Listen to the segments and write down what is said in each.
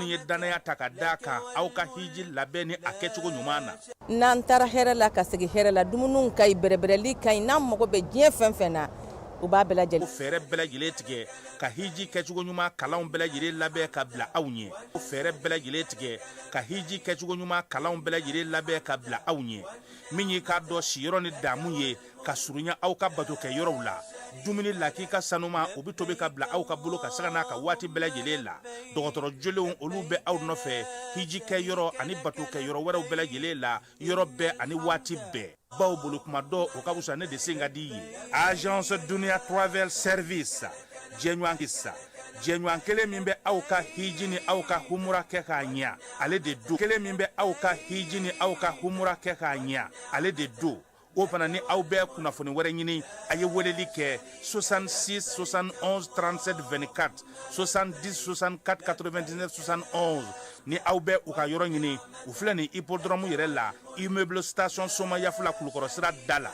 minnu ye dannaya ta ka d'a kan aw ka hiji labɛn ni a kɛcogo ɲuman na. N'an taara hɛrɛ la ka segin hɛrɛ la, dumuniw ka ɲi, bɛrɛbɛrɛli ka ɲi, n'an mago bɛ diɲɛ fɛn fɛn na, u b'a bɛɛ lajɛlen. Fɛɛrɛ bɛɛ lajɛlen tigɛ ka hiji kɛcogo ɲuman kalanw bɛɛ lajɛlen labɛn ka bila aw ɲɛ. Fɛɛrɛ bɛɛ lajɛlen tigɛ ka hiji kɛcogo ɲuman kalanw bɛɛ lajɛlen labɛn ka bila aw ɲɛ. Min y'i k'a dɔn siyɔrɔ ni damu ye ka surunya aw ka batokɛ yɔrɔw la, dumuni lakika sanuma o bɛ tobi ka bila aw ka bolo kan sanga n'a ka waati bɛɛ lajɛlen la. Dɔgɔtɔrɔ jolenw olu bɛ aw nɔfɛ hiji kɛ yɔrɔ ani batokɛ yɔrɔ wɛrɛw bɛɛ lajɛlen la, yɔrɔ bɛɛ ani waati bɛɛ. Baw bolo kuma dɔ o ka fisa ne de sen ka di ye. Agence Dunia Travel Service jɛɲɔgɔn sa jɛɲɔgɔn kelen min bɛ aw ka hiji ni aw ka humura kɛ k'a ɲɛ, ale de don. Kelen min bɛ aw ka hiji ni aw ka humura kɛ k'a ɲɛ, ale de don. O fana ni aw bɛ kunnafoni wɛrɛ ɲini, a ye weleli kɛ 66 71 37 24, 70 64 99 71. Ni aw bɛ u ka yɔrɔ ɲini, u filɛ nin hippodrome yɛrɛ la, immeuble station Somayafula, Kulukɔrɔ sira da la.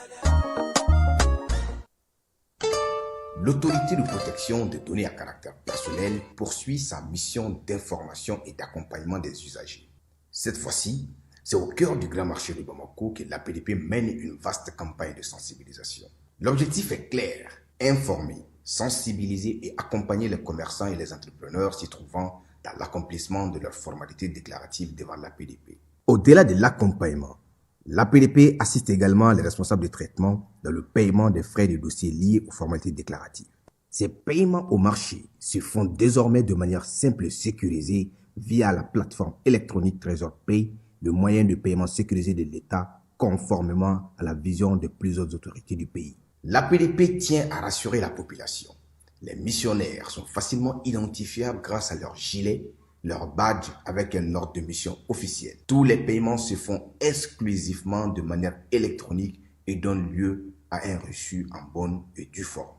L'autorité de protection des données à caractère personnel poursuit sa mission d'information et d'accompagnement des usagers. Cette fois-ci, c'est au cœur du grand marché de Bamako que l'APDP mène une vaste campagne de sensibilisation. L'objectif est clair, informer, sensibiliser et accompagner les commerçants et les entrepreneurs s'y trouvant dans l'accomplissement de leurs formalités déclaratives devant l'APDP. Au-delà de l'accompagnement, l'APDP assiste également les responsables de traitement dans le paiement des frais de dossier liés aux formalités déclaratives. Ces paiements au marché se font désormais de manière simple et sécurisée via la plateforme électronique Trésor Pay, le moyen de paiement sécurisé de l'État conformément à la vision de plusieurs autorités du pays. L'APDP tient à rassurer la population. Les missionnaires sont facilement identifiables grâce à leur gilet, leur badge avec un ordre de mission officiel. Tous les paiements se font exclusivement de manière électronique et donnent lieu à un reçu en bonne et due forme.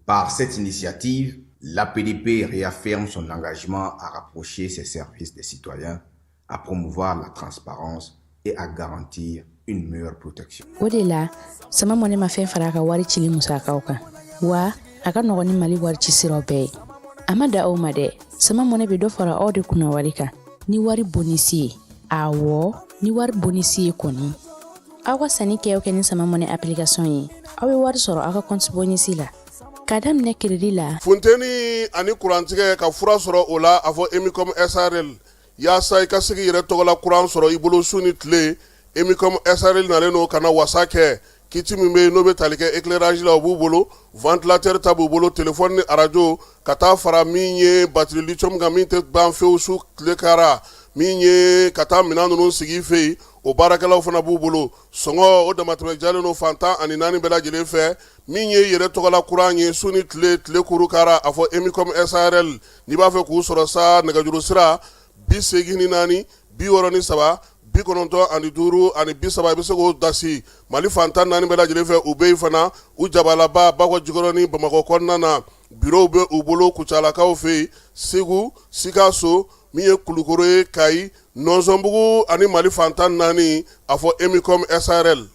Par cette initiative, l'APDP réaffirme son engagement à rapprocher ses services des citoyens, à promouvoir la transparence et à garantir une meilleure protection. O de la sama mɔnɛ ma fɛn fara a ka wari cili musakaw kan, wa a ka nɔgɔn ni Mali wari ci siraw bɛɛ ye. A ma da aw ma dɛ, sama mɔnɛ bɛ dɔ fara aw de kunna wari kan ni wari bonisi ye. Awɔ, ni wari bonisi ye kɔni, aw ka sanni kɛ o kɛ ni sama mɔnɛ application ye, aw bɛ wari sɔrɔ aw ka compte bonisi la k'a daminɛ crédit la. Funteni ani kurantigɛ ka fura sɔrɔ o la, a fɔ Emicom SARL. Yaasa i ka se k'i yɛrɛ tɔgɔla kuran sɔrɔ i bolo su ni tile, Emicom SARL nalen don ka na wasa kɛ. Kit min bɛ yen n'o bɛ tali kɛ éclairage la, o b'u bolo, ventilateur ta b'u bolo, téléphone ni arajo, ka taa fara min ye batterie lithium kan min tɛ ban fewu su tile kara, min ye ka taa minɛn ninnu sigi i fɛ yen, o baarakɛlaw fana b'u bolo. Sɔngɔ o damatɛmɛ jalen don fan 14 bɛɛ lajɛlen fɛ. Min ye yɛrɛ tɔgɔla kuran ye su ni tile, tile kuru kara, a fɔ Emicom SARL. N'i b'a fɛ k'u sɔrɔ sa, nɛgɛjuru sira 84 63 95 30, i bɛ se k'o dasi Mali fan 14 bɛɛ lajɛlen fɛ. U bɛ yen fana, u jabalaba Bakɔ Jikɔrɔni Bamakɔ kɔnɔna na, bureau bɛ u bolo Kucalakaw fɛ yen, Segu, Sikaso, min ye Kulukoro ye, Kayi, Nɔnsɔnbugu ani Mali fan 14, a fɔ Emicom SARL.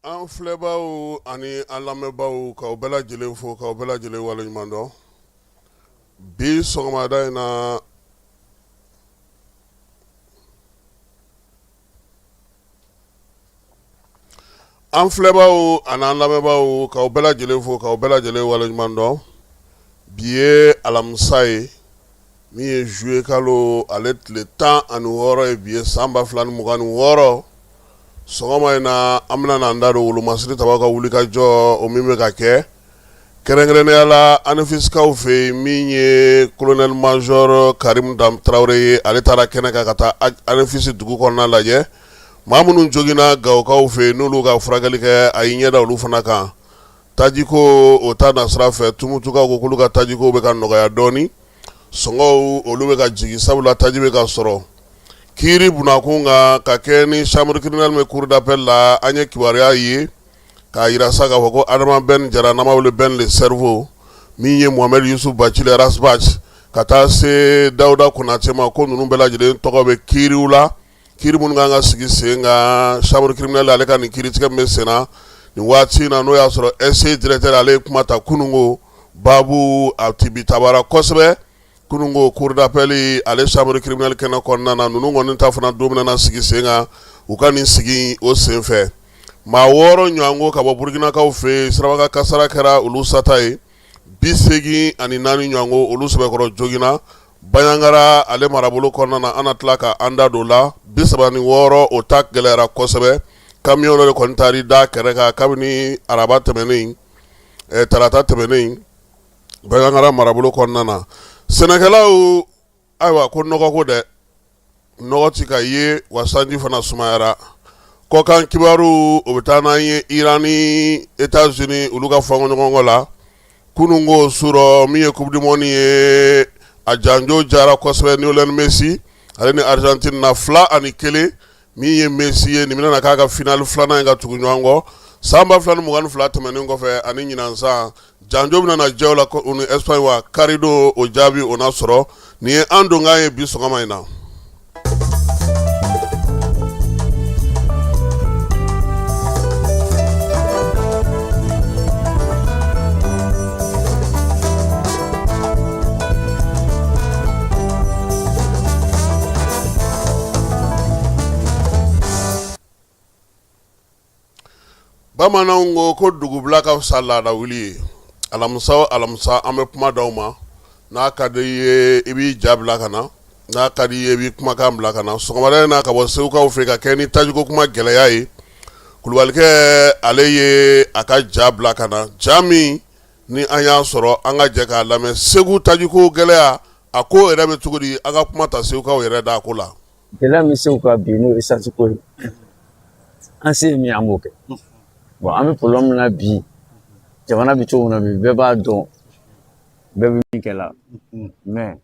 An filɛbaaw ani an lamɛnbaaw, k'aw bɛɛ lajɛlen fo, k'aw bɛɛ lajɛlen waleɲuman dɔn bi sɔgɔmada in na. An filɛbaaw an'an lamɛnbaaw, k'aw bɛɛ lajɛlen fo, k'aw bɛɛ lajɛlen waleɲuman dɔn. Bi ye alamisa ye, min ye juillet kalo ale tile 16 ye bi ye, san 2026. Sɔgɔma in na, an bɛna n'an da don wolomasiri tabaw ka wulikajɔ, o min bɛ ka kɛ kɛrɛnkɛrɛnnenya la Anefisikaw fɛ yen, min ye colonel major Karim Dan Tarawele ye, ale taara kɛnɛ kan ka taa Anefisi dugu kɔnɔna lajɛ. Maa minnu joginna Gawokaw fɛ yen, n'olu ka furakɛli kɛ, a y'i ɲɛda olu fana kan. Tajiko o ta nasira fɛ, Tumutukaw ko k'olu ka tajiko bɛ ka nɔgɔya dɔɔnin, sɔngɔw olu bɛ ka jigin, sabula taji bɛ ka sɔrɔ. Kiiri bunakun kan ka kɛ ni chambre criminelle bɛ cour d'appel la, an ye kibaruya ye k'a jira sa k'a fɔ ko Adama Ben Jara, n'an b'a wele Ben le cerveau, min ye Mohamed Yusuf Bacili Ras Bath, ka taa se Dawuda Konate ma, ko ninnu bɛɛ lajɛlen tɔgɔ bɛ kiiriw la, kiiri minnu kan ka sigi sen kan chambre criminelle ale ka nin kiiritigɛ min bɛ sen na nin waati in na, n'o y'a sɔrɔ SCI directeur ale ye kuma ta kununko baabu a tibi tabara kosɛbɛ kununko cour d'appel ale chambre criminelle kɛnɛ kɔnɔna na. Ninnu kɔni ta fana don bɛna sigi sen kan u ka nin sigi o senfɛ. Maa 6 ɲɔgɔnko ka bɔ Burukinakaw fɛ yen, siraba kasara kɛra olu sata ye. 84 ɲɔgɔnko olu sɛbɛkɔrɔ joginna Banjagara ale marabolo kɔnɔna na. An na tila ka an da don la. 36, o ta gɛlɛyara kosɛbɛ. Camion dɔ de kɔni taara da kɛrɛ kan kabini araba tɛmɛnen, tarata tɛmɛnen, Banjagara marabolo kɔnɔna na. Sɛnɛkɛlaw, ayiwa, ko nɔgɔko dɛ, nɔgɔ ti ka ye wa, sanji fana sumayara. Kɔkan kibaru, o bɛ taa n'an ye Iran ni États-Unis olu ka fɔɲɔgɔnkɔ la kununko surɔ. Min ye coupe du monde ye, a janjo jara kosɛbɛ. Lionel Messi ale ni Argentine na 2-1. Min ye Messi ye, nin bɛna k'a ka finale filanan ye ka tugu ɲɔgɔn kɔ san 2022 tɛmɛnen kɔfɛ ani ɲinan san. Janjo bɛna na jɛ la u ni Espagne wa karidon, o jaabi o na sɔrɔ. Nin ye an donkan ye bi sɔgɔma in na. Bamananw ko ko dugubila ka fisa laada wuli ye. Alamisa o alamisa, an bɛ kuma d'aw ma. N'a ka di i ye, i b'i ja bila ka na. N'a ka di i ye, i b'i kumakan bila ka na. Sɔgɔmada in na, ka bɔ Segukaw fɛ, ka kɛ ni tajiko kuma gɛlɛya ye, Kulubalikɛ ale ye a ka ja bila ka na, ja min ni an y'a sɔrɔ, an ka jɛ k'a lamɛn. Segu tajiko gɛlɛya, a ko yɛrɛ bɛ cogo di? An ka kuma ta Segukaw yɛrɛ da a ko la. Gɛlɛya min Segu kan bi, n'o ye esansi ko ye, an se ye min ye, an b'o kɛ. Bon, an bɛ problème min na bi, jamana bɛ cogo min na bi, bɛɛ b'a dɔn, bɛɛ bɛ min kɛ la. Mais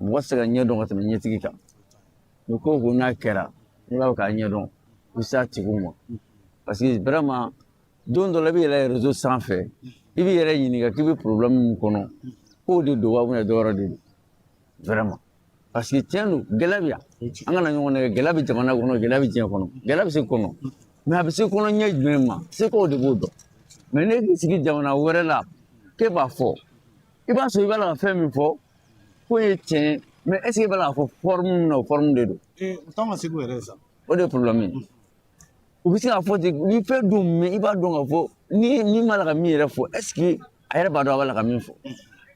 mɔgɔ tɛ se ka ɲɛ dɔn ka tɛmɛ ɲɛtigi kan. Ni ko o ko n'a kɛra, n'i b'a fɛ k'a ɲɛdɔn, i bɛ se a tigiw ma. Parce que vraiment, don dɔ la, i bɛ yɛlɛ réseau sanfɛ, i b'i yɛrɛ ɲininka k'i bɛ problème min kɔnɔ, k'o de don wa, ou bien dɔ wɛrɛ de don. Vraiment, parce que tiɲɛ don, gɛlɛya bɛ yan, an kana ɲɔgɔn nɛgɛ. Gɛlɛya bɛ jamana kɔnɔ, gɛlɛya bɛ diɲɛ kɔnɔ, gɛlɛya bɛ se kɔnɔ. Mais a bɛ se kɔnɔ ɲɛ jumɛn ma, sekaw de b'o dɔn. Mais ne k'i sigi jamana wɛrɛ la k'e b'a fɔ, i b'a sɔrɔ i b'a la ka fɛn min fɔ k'o ye tiɲɛ ye, mais est ce que i b'a la k'a fɔ forme min na, o forme de don? O t'anw ka Segu yɛrɛ ye sa. O de ye problème ye. U bɛ se k'a fɔ ten, u bɛ fɛn dɔw mɛn, i b'a dɔn k'a fɔ ni min b'a la ka min yɛrɛ fɔ, est ce que a yɛrɛ b'a dɔn a b'a la ka min fɔ?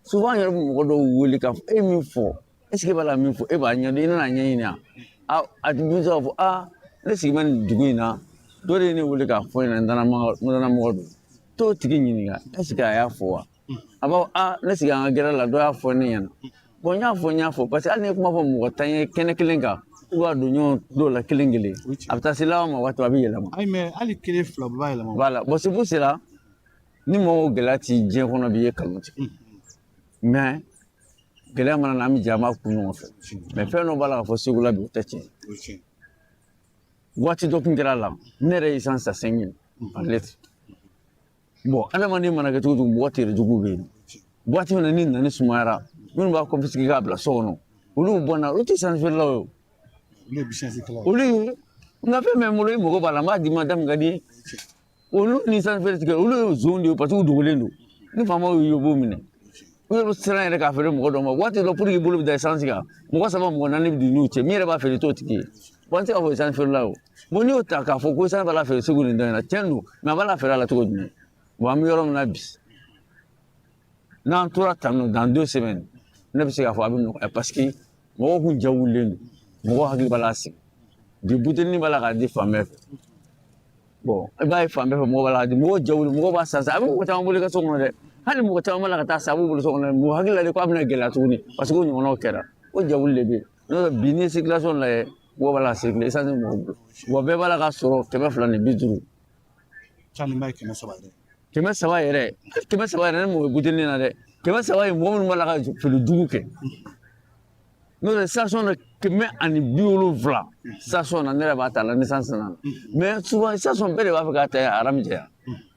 Souvent, an yɛrɛ bɛ mɔgɔ dɔw wele k'a fɔ: e ye min fɔ, est ce que e b'a la min fɔ, e b'a ɲɛdɔn, i nana ɲɛɲini a a bɛ se k'a fɔ: aa, ne sigi bɛ nin dugu in na, dɔ de ye ne wele k'a fɔ n ɲɛna, n danamɔgɔ don. T'o tigi ɲininka, est ce que a y'a fɔ wa? A b'a fɔ: aa, ne sigi an ka gɛrɛ la, dɔ y'a fɔ ne ɲɛna. Bon, n y'a fɔ, n y'a fɔ, parce que hali ni ye kuma fɔ mɔgɔ 10 ye kɛnɛ kelen kan, u b'a don ɲɔgɔn dɔw la kelen kelen, a bɛ taa se laban ma, waati a bɛ yɛlɛma. Ayi, mais hali kelen fila b'a yɛlɛma. Voilà. Bon, c'est pour cela, ni mɔgɔw gɛlɛya ti diɲɛ kɔnɔ bi, i ye nkalon tigɛ. Mais gɛlɛya mana na, an bɛ jɛ, an b'a kun ɲɔgɔn fɛ. Mais fɛn dɔ b'a la k'a fɔ Segu la bi, o tɛ tiɲɛ ye. Waati dɔ tun kɛra la, ne yɛrɛ ye essence san 5000 par litre. Bon, adamaden mana kɛ cogo cogo, mɔgɔ tere jugu bɛ yen. Waati min na ni nani sumayara, minnu b'a confisquer k'a bila so kɔnɔ, olu bɛ bɔ n'a olu tɛ essence feerelaw ye, olu ye n ka fɛn bɛ n bolo, i mago b'a la, n b'a d'i ma da min ka di ye. Olu ni essence feere tigɛ, olu ye zon de ye, parce que u dogolen don. Ni faamaw y'u ye, u b'u minɛ. U yɛrɛ bɛ siran yɛrɛ k'a feere mɔgɔ dɔ ma. Waati dɔ, pour que i bolo bɛ da essence kan, mɔgɔ saba, mɔgɔ naani bɛ don n'u cɛ. Min yɛrɛ b'a feere, t'o tigi ye. Bon, an tɛ se k'a fɔ essence feerela o. Bon, n'i y'o ta k'a fɔ ko essence b'a la feere Segu nin dɔn in na, tiɲɛ don, mais a b'a la feere a la cogo jumɛn? Bon, an bɛ yɔrɔ min na bi, n'an tora tan nɔ, dans 2 semaines, ne bɛ se k'a fɔ a bɛ nɔgɔya, parce que mɔgɔw kun ja wulilen don, mɔgɔw hakili b'a la sigi bi, butelinin b'a la k'a di fan bɛɛ fɛ. Bon, i b'a ye fan bɛɛ fɛ mɔgɔw b'a la k'a di, mɔgɔw ja wuli, mɔgɔw b'a san san, a bɛ mɔgɔ caman bolo i ka so kɔnɔ dɛ. Hali mɔgɔ caman b'a la ka taa san, a b'u bolo so kɔnɔ, mɔgɔ hakili la de ko a bɛna gɛlɛya tuguni, parce que o ɲɔgɔnnaw kɛra, o ja wuli de bɛ yen. N'o tɛ, bi n'i ye circulation lajɛ, mɔgɔw b'a la ka circuler, essence bɛ mɔgɔw bolo wa, bɛɛ b'a la ka sɔrɔ 250. Caman ye 300 yɛrɛ. 300 yɛrɛ, 300 yɛrɛ, ne mɔgɔ bɛ butelinin na dɛ. 300 ye mɔgɔ minnu b'a la ka feere jugu kɛ. N'o tɛ, station na 170 station na, ne yɛrɛ b'a ta la ni essence nana. Mais souvent station bɛɛ de b'a fɛ k'a ta haram jɛya.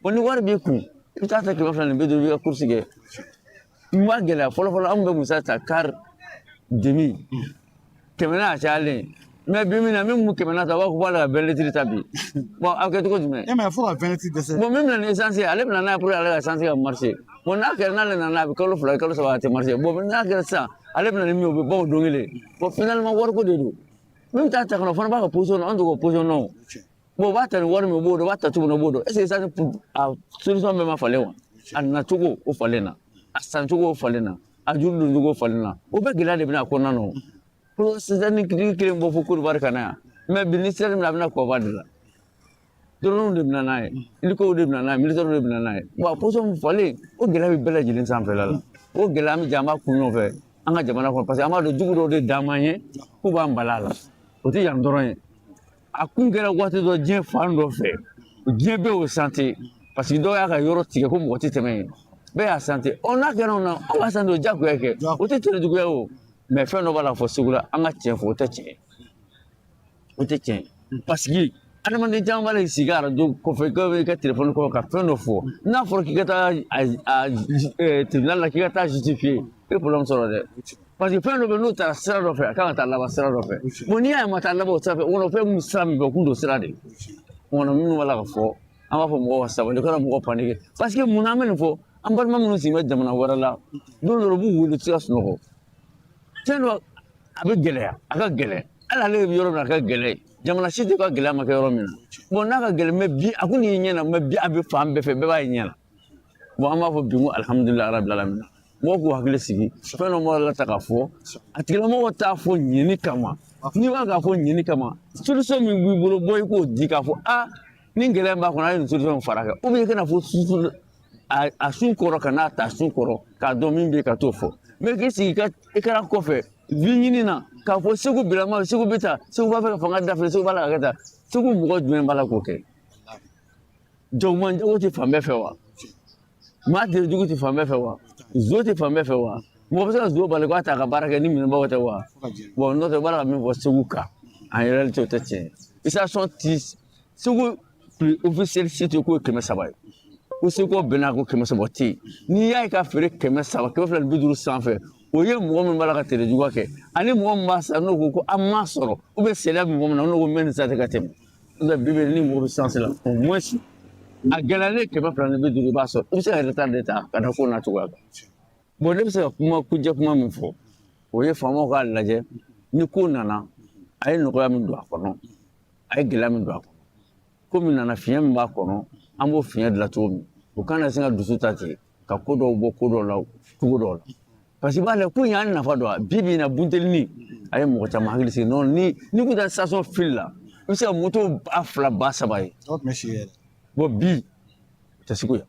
Bon, ni wari b'i kun, i bɛ taa ta 250, i b'i ka course kɛ. N b'a gɛlɛya fɔlɔ fɔlɔ, an tun bɛ musa ta quart demi kɛmɛ n'a cayalen. Mais bi min na, min kun kɛmɛ na ta, u b'a fɔ k'ale ka 20 litres ta bi. Bon, a bɛ kɛ cogo jumɛn? E m'a ye fo ka 20 litres dɛsɛ. Bon, min bɛna ni essence ye, ale bɛna n'a ye pour ale ka essence ka marcher. Bon, n'a kɛra n'ale nana, a bɛ kalo 2, kalo 3, a tɛ marcher. Bon, n'a kɛra sisan, ale bɛna ni min ye, o bɛ ban o don kelen. Bon, finalement wariko de don. Min bɛ taa ta ka na, o fana b'a ka position na, an t'o ka position na o. Bon, u b'a ta ni wari min, o b'o dɔn, u b'a ta cogo min na, o b'o dɔn. Est ce que essence a solution bɛɛ ma falen wa? A nacogo o falen na, a sancogo o falen na, a juru doncogo o falen na. O bɛɛ gɛlɛya de bɛna a kɔnɔna na o. Fɔlɔ sisan ni tigi kelen bɔ fo Côte d'Ivoire ka na yan. Mais bi ni sira min a bɛna kɔba de la. Drone de bɛna n'a ye, hélico de bɛna n'a ye, militaire de bɛna n'a ye. Bon, a position falen, o gɛlɛya bɛ bɛɛ lajɛlen sanfɛla la. O gɛlɛya, an bɛ jɛ an b'a kun ɲɔgɔn fɛ an ka jamana kɔnɔ, parce que an b'a dɔn jugu dɔw de d'an ma ye k'u b'an bala a la. O tɛ yan dɔrɔn ye. A kun kɛra waati dɔ diɲɛ fan dɔ fɛ, diɲɛ bɛɛ y'o santé, parce que dɔw y'a ka yɔrɔ tigɛ ko mɔgɔ tɛ tɛmɛ yen. Bɛɛ y'a santé. Ɔ, n'a kɛra o na, an b'a santé, o diyagoya kɛ. O tɛ tere juguya o. Mais fɛn dɔ b'a la fɔ Segu la, an ka tiɲɛ fɔ, o tɛ tiɲɛ ye. O tɛ tiɲɛ ye. Parce que adamaden caman b'a la sigi arajo kɔfɛ, i ka telefɔni kɔfɛ ka fɛn dɔ fɔ. N'a fɔra k'i ka taa a tribunal la, k'i ka taa justifier, i bɛ problème sɔrɔ dɛ. Parce que fɛn dɔ bɛ yen, n'o taara sira dɔ fɛ, a kan ka taa laban sira dɔ fɛ. Bon, n'i y'a ye a ma taa laban o sira fɛ, o kɔnɔ fɛn min sira min fɛ, o kun don sira de ye. O kɔnɔ minnu b'a la ka fɔ, an b'a fɔ mɔgɔw ka sabali, kana mɔgɔ paniquer. Parce que mun na an bɛ nin fɔ? An balima minnu sigilen bɛ jamana wɛrɛ la, don dɔ la u b'u wele, u tɛ se ka sunɔgɔ. Tiɲɛ don, a bɛ gɛlɛya, a ka gɛlɛn. Hali ale bɛ yɔrɔ min na, a ka gɛlɛn. Jamana si tɛ ka gɛlɛya ma kɛ yɔrɔ min na. Bon, n'a ka gɛlɛn, mais bi a kun y'i ɲɛ na, mais bi a bɛ fan bɛɛ fɛ, bɛɛ b'a ye ɲɛ na. Bon, an b'a fɔ bi ko alihamudulilayi rabil alamina. Mɔgɔw k'u hakili sigi, fɛn dɔ b'a la ta k'a fɔ, a tigilamɔgɔ t'a fɔ ɲini kama. N'i b'a k'a fɔ ɲini kama, solution min b'i bolo, bɔ i k'o di k'a fɔ a ni gɛlɛya b'a kɔnɔ, a ye nin solution fara kan. Ou bien i kana fɔ susu a sun kɔrɔ ka n'a ta sun kɔrɔ k'a dɔn min bɛ yen ka t'o fɔ. Mais k'i sigi ka écran kɔfɛ vi ɲini na k'a fɔ Segu bilama, Segu bɛ taa, Segu b'a fɛ ka fanga dafiri, Segu b'a la ka kɛ tan. Segu mɔgɔ jumɛn b'a la k'o kɛ? Jagoman jago tɛ fan bɛɛ fɛ wa? Maa tere jugu tɛ fan bɛɛ fɛ wa? Zo tɛ fan bɛɛ fɛ wa? Mɔgɔ bɛ se ka zo bali k'a ta ka baara kɛ ni minɛbagaw tɛ wa? Bon, n'o tɛ, u b'a la ka min fɔ Segu kan, en réalité o tɛ tiɲɛ ye. Station ti Segu prix officiel si tɛ k'o ye 300 ye. Ko Segu bɛnna ko 300, o tɛ yen. N'i y'a ye ka feere 300, 250 sanfɛ, o ye mɔgɔ min b'a la ka tere juguya kɛ, ani mɔgɔ min b'a san n'o ko ko an m'a sɔrɔ, ou bien sariya bɛ mɔgɔ min na, n'o ko n bɛ nin san tɛ ka tɛmɛ. N'o tɛ, bi bi ni mɔgɔ bɛ essence la, au moins a gɛlɛyalen 250, i b'a sɔrɔ. I bɛ se ka retard de ta ka da ko n'a cogoya kan. Bon, ne bɛ se ka kuma kuncɛ kuma min fɔ, o ye faamaw k'a lajɛ ni ko nana, a ye nɔgɔya min don a kɔnɔ, a ye gɛlɛya min don a kɔnɔ. Ko min nana, fiɲɛ min b'a kɔnɔ, an b'o fiɲɛ dilan cogo min, o kana se ka dusu ta ten ka ko dɔw bɔ ko dɔw la cogo dɔw la. Parce que i b'a lajɛ ko in y'an nafa dɔn wa? Bi bi in na, buntelini a ye mɔgɔ caman hakili sigi. Non, ni kun taa station file la, i bɛ se ka moto 2000, 3000 ye. Dɔw tun bɛ si yɛrɛ. Bon, bi o tɛ segu yan.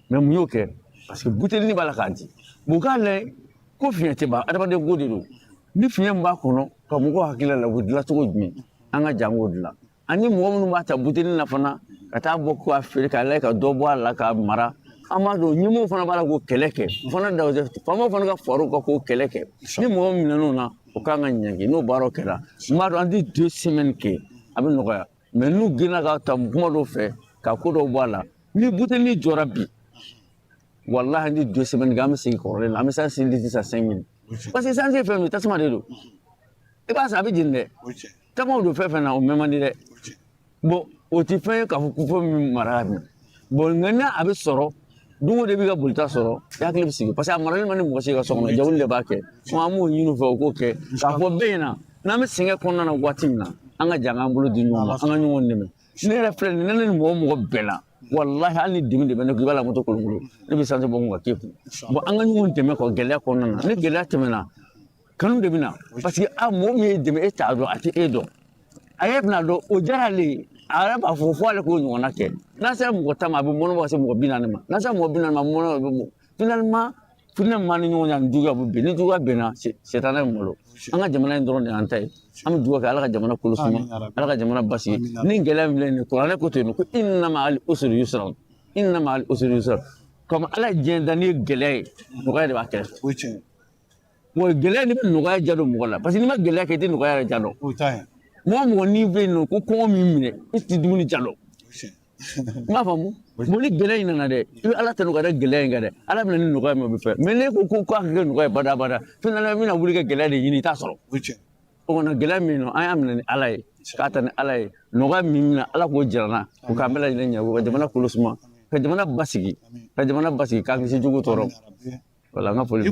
Mais mun y'o kɛ? Parce que butelini b'a la k'a di. Bon, k'a lajɛ ko fiɲɛ tɛ ban, adamaden ko de don. Ni fiɲɛ min b'a kɔnɔ ka mɔgɔw hakili la, u bɛ dilan cogo jumɛn? An ka jan k'o dilan. Ani mɔgɔ minnu b'a ta butelini na fana ka taa bɔ k'a feere, k'a lajɛ ka dɔ bɔ a la k'a mara. An b'a dɔn ɲɛmɔgɔw fana b'a la k'o kɛlɛ kɛ. O fana da faamaw fana ka far'u kan k'o kɛlɛ kɛ. Ni mɔgɔ min minɛn'o na, o kan ka ɲangi. N'o baaraw kɛra, n b'a dɔn an tɛ 2 semaines kɛ, a bɛ nɔgɔya. Mais n'u girinna ka ta kuma dɔw fɛ ka ko dɔw bɔ a la, ni butelini jɔra bi, walahi ni 2 semaines kɛ, an bɛ segin kɔrɔlen la, an bɛ essence litre san 5000. Parce que essence ye fɛn min ye, tasuma de don. I b'a san, a bɛ jeni dɛ. Tasuma don fɛn fɛn na, o mɛn man di dɛ. Bon, o ti fɛn ye k'a fɔ ko fɛn min mara ka minɛ. Bon, nka n'a a bɛ sɔrɔ don o don, i b'i ka bolita sɔrɔ, i hakili bɛ sigi, parce que a marali man di mɔgɔ si ka so kɔnɔ, jawuli de b'a kɛ. An b'o ɲini u fɛ, u k'o kɛ k'a fɔ bɛɛ ɲɛna n'an bɛ sɛgɛn kɔnɔna na waati min na. An ka jɛ an k'an bolo di ɲɔgɔn ma, an ka ɲɔgɔn dɛmɛ. Ne yɛrɛ filɛ nin ye, ne ni mɔgɔ o mɔgɔ bɛnna, walahi hali ni dimi de bɛ ne kun, i b'a la moto kolonkolon, ne bɛ esansi bɔ n kun ka k'e kun. Bon, an ka ɲɔgɔn dɛmɛ quoi, gɛlɛya kɔnɔna na. Ni gɛlɛya tɛmɛna, kanu de bɛ na, parce que a mɔgɔ min y'e dɛmɛ, e t'a dɔn, a tɛ e dɔn, a yɛrɛ bɛna dɔn o diyara ale ye, a yɛrɛ b'a fɔ fo ale k'o ɲɔgɔnna kɛ. N'a sera mɔgɔ 10 ma, a bɛ mɔnɔ bɔ ka se mɔgɔ 40 ma. N'a sera mɔgɔ 40 ma, a bɛ mɔnɔ bɔ, bɛ finalement fitinɛ min b'an ni ɲɔgɔn cɛ ani juguya bɛ bin. Ni juguya binna, sɛtanɛ bɛ malo. An ka jamana in dɔrɔn de y'an ta ye. An bɛ dugawu kɛ Ala ka jamana kolo suma, Ala ka jamana basigi. Ni gɛlɛya min filɛ nin ye, kuranɛ ko ten, ko inna ma'al usri yusra, inna ma'al usri yusra. Comme Ala ye diɲɛ da ni gɛlɛya ye, nɔgɔya de b'a kɛrɛfɛ. Wa gɛlɛya ni bɛ nɔgɔya ja don mɔgɔ la, parce que n'i ma gɛlɛya kɛ, i tɛ nɔgɔya yɛrɛ ja dɔn. Mɔgɔ o mɔgɔ n'i bɛ yen nɔ ko kɔngɔ m'i minɛ, i tɛ dumuni ja dɔn. I m'a faamu? Bon, ni gɛlɛya in nana dɛ, i bɛ Ala tanu ka da gɛlɛya in kan dɛ. Ala bɛna ni nɔgɔya min, o bɛ fɛ. Mais n'e ko ko k'a ka kɛ nɔgɔya ye badabada, finalement i bɛna wuli ka gɛlɛya de ɲini, i t'a sɔrɔ. O kɔnɔ gɛlɛya min nɔ, an y'a minɛ ni Ala ye, k'a ta ni Ala ye. Nɔgɔya min bɛna, Ala k'o jira an na, o k'an bɛɛ lajɛlen ɲɛ, k'o ka jamana kolo suma, ka jamana basigi, ka jamana basigi, k'an kisi jugu tɔɔrɔ. Voilà, n ka foli.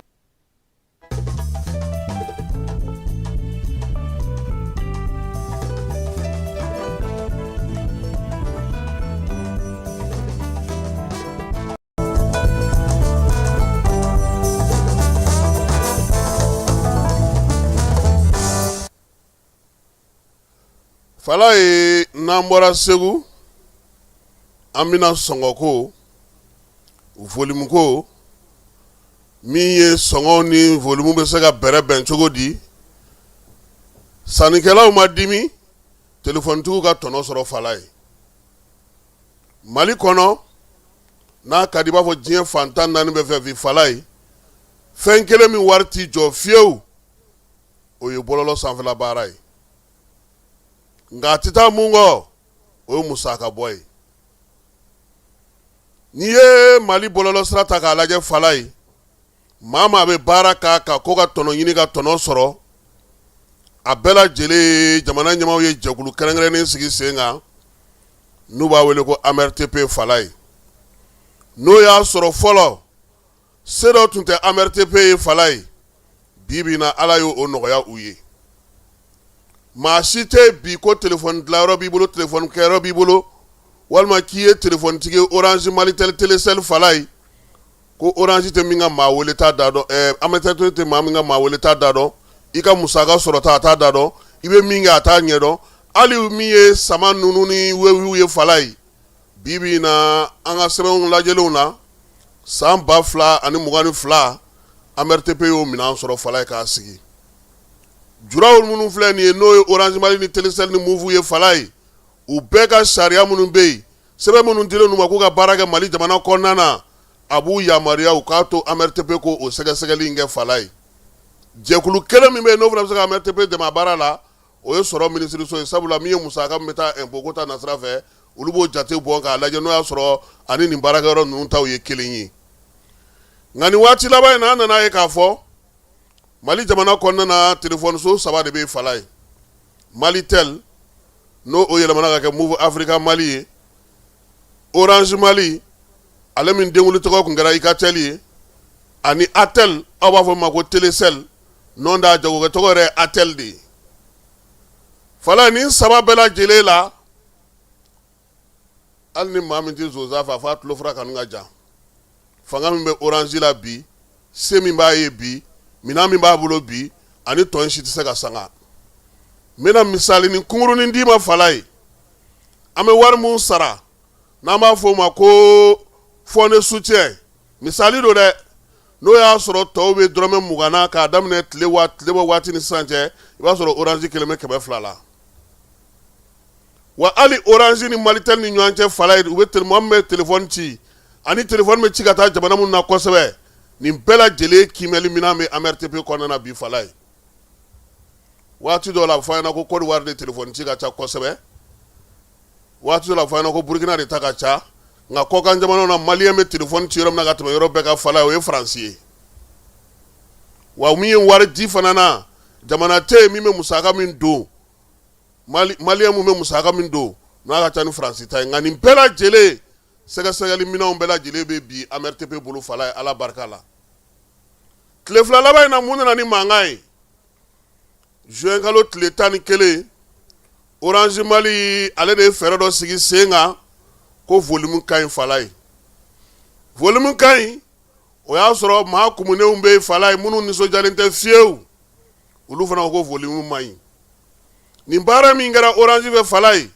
Falaye, n'an bɔra Segu, an bɛna sɔngɔko, volume ko, min ye sɔngɔ ni volume bɛ se ka bɛrɛ bɛn cogo di, sannikɛlaw ma dimi, telefɔnitigiw ka tɔnɔ sɔrɔ. Falaye, Mali kɔnɔ, n'a ka di i b'a fɔ diɲɛ fan 14 bɛɛ fɛ bi, Falaye, fɛn kelen min wari tɛ jɔ fiyewu, o ye bɔlɔlɔ sanfɛla baara ye. Nka a tɛ taa mun kɔ, o ye musaka bɔ ye. N'i ye Mali bɔlɔlɔ sira ta k'a lajɛ, Falaye, maa maa bɛ baara k'a kan ko ka tɔnɔ ɲini ka tɔnɔ sɔrɔ, a bɛɛ lajɛlen, jamana ɲɛmaaw ye jɛkulu kɛrɛnkɛrɛnnen sigi sen kan n'u b'a wele ko AMRTP. Falaye, n'o y'a sɔrɔ fɔlɔ se dɔ tun tɛ AMRTP ye, Falaye, bi bi na Ala y'o nɔgɔya u ye. Maa si tɛ bi ko telefɔni dilanyɔrɔ b'i bolo, telefɔni kɛyɔrɔ b'i bolo, walima k'i ye telefɔnitigi ye, Orange, Malitel, Telecel, Falaye, ko Orange tɛ min ka maa weleta da dɔn, AMRTP tɛ maa min ka maa weleta da dɔn, i ka musaka sɔrɔta a t'a da dɔn, i bɛ min kɛ a t'a ɲɛ dɔn. Hali min ye sama ninnu ni Wave ye, Falaye, bi bi na an ka sɛbɛnw lajɛlenw na, san 2022, AMRTP y'o minɛn sɔrɔ, Falaye, k'a sigi. Juraw minnu filɛ nin ye, n'o ye Orange Mali ni Telecel ni Moov ye, Falaye, u bɛɛ ka sariya minnu bɛ yen, sɛbɛn minnu dilen u ma k'u ka baara kɛ Mali jamana kɔnɔna na, a b'u yamaruya u k'a to AMRTP ko o sɛgɛsɛgɛli in kɛ. Falaye, jɛkulu kelen min bɛ yen, n'o fana bɛ se ka AMRTP dɛmɛ a baara la, o ye sɔrɔ minisiriso ye, sabula min ye musaka min bɛ taa impôt ko ta nasira fɛ, olu b'o jate bɔ k'a lajɛ n'o y'a sɔrɔ ani nin baarakɛyɔrɔ ninnu taw ye kelen ye. Nka nin waati laban in na, an nana ye k'a fɔ Mali jamana kɔnɔna na, telefɔniso saba de bɛ Falaye: Malitel, n'o o yɛlɛmana ka kɛ Moov Africa Mali ye, Orange Mali, ale min denwuli tɔgɔ tun kɛra Ikatel ye, ani Atel, aw b'a fɔ ma ko Telecel, n'o tɛ a jagokɛ tɔgɔ yɛrɛ ye Atel de ye. Falaye, nin saba bɛɛ lajɛlen la, hali ni maa min tɛ zonzan fɛ, a fɔ a tulo fura kanu ka jan. Fanga min bɛ Orange la bi, se min b'a ye bi, minɛn min b'a bolo bi, ani tɔ in si tɛ se ka sanga. N bɛna misali ni kunkurunin d'i ma, Falaye. An bɛ wari min sara, n'an b'a fɔ o ma ko fonds de soutien, misali don dɛ, n'o y'a sɔrɔ tɔw bɛ dɔrɔmɛ 20 na k'a daminɛ tile bɔ waati ni sisan cɛ, i b'a sɔrɔ Orange kelen bɛ 200 la. Wa hali Orange ni Malitel ni ɲɔgɔn cɛ, Falaye, u bɛ mɔgɔ min bɛ telefɔni ci ani telefɔni bɛ ci ka taa jamana minnu na kosɛbɛ, nin bɛɛ lajɛlen kiimɛli minɛn bɛ AMRTP kɔnɔna na bi, Falaye. Waati dɔw la, a bɛ fɔ an ɲɛna ko Côte d'Ivoire de telefɔni ci ka ca kosɛbɛ, waati dɔw la, a bɛ fɔ an ɲɛna ko Burukina de ta ka ca. Nka kɔkan jamanaw na, maliyɛn bɛ telefɔni ci yɔrɔ min na ka tɛmɛ yɔrɔ bɛɛ kan, Falaye, o ye Faransi ye. Wa min ye wari di fana na, jamana tɛ yen min bɛ musaka min don, maliyɛn min bɛ musaka min don, n'a ka ca ni Faransi ta ye. Nka nin bɛɛ lajɛlen sɛgɛsɛgɛli minɛnw bɛɛ lajɛlen bɛ bi AMRTP bolo, Falaye, Ala barika la. Tile 2 laban in na, mun nana ni mankan ye? Juin kalo tile 11, Orange Mali ale de ye fɛɛrɛ dɔ sigi sen kan ko volume ka ɲi Falaye, volume ka ɲi. O y'a sɔrɔ maa kumunenw bɛ yen Falaye, minnu nisɔndiyalen tɛ fiyewu, olu fana ko volume man ɲi. Nin baara min kɛra Orange fɛ Falaye,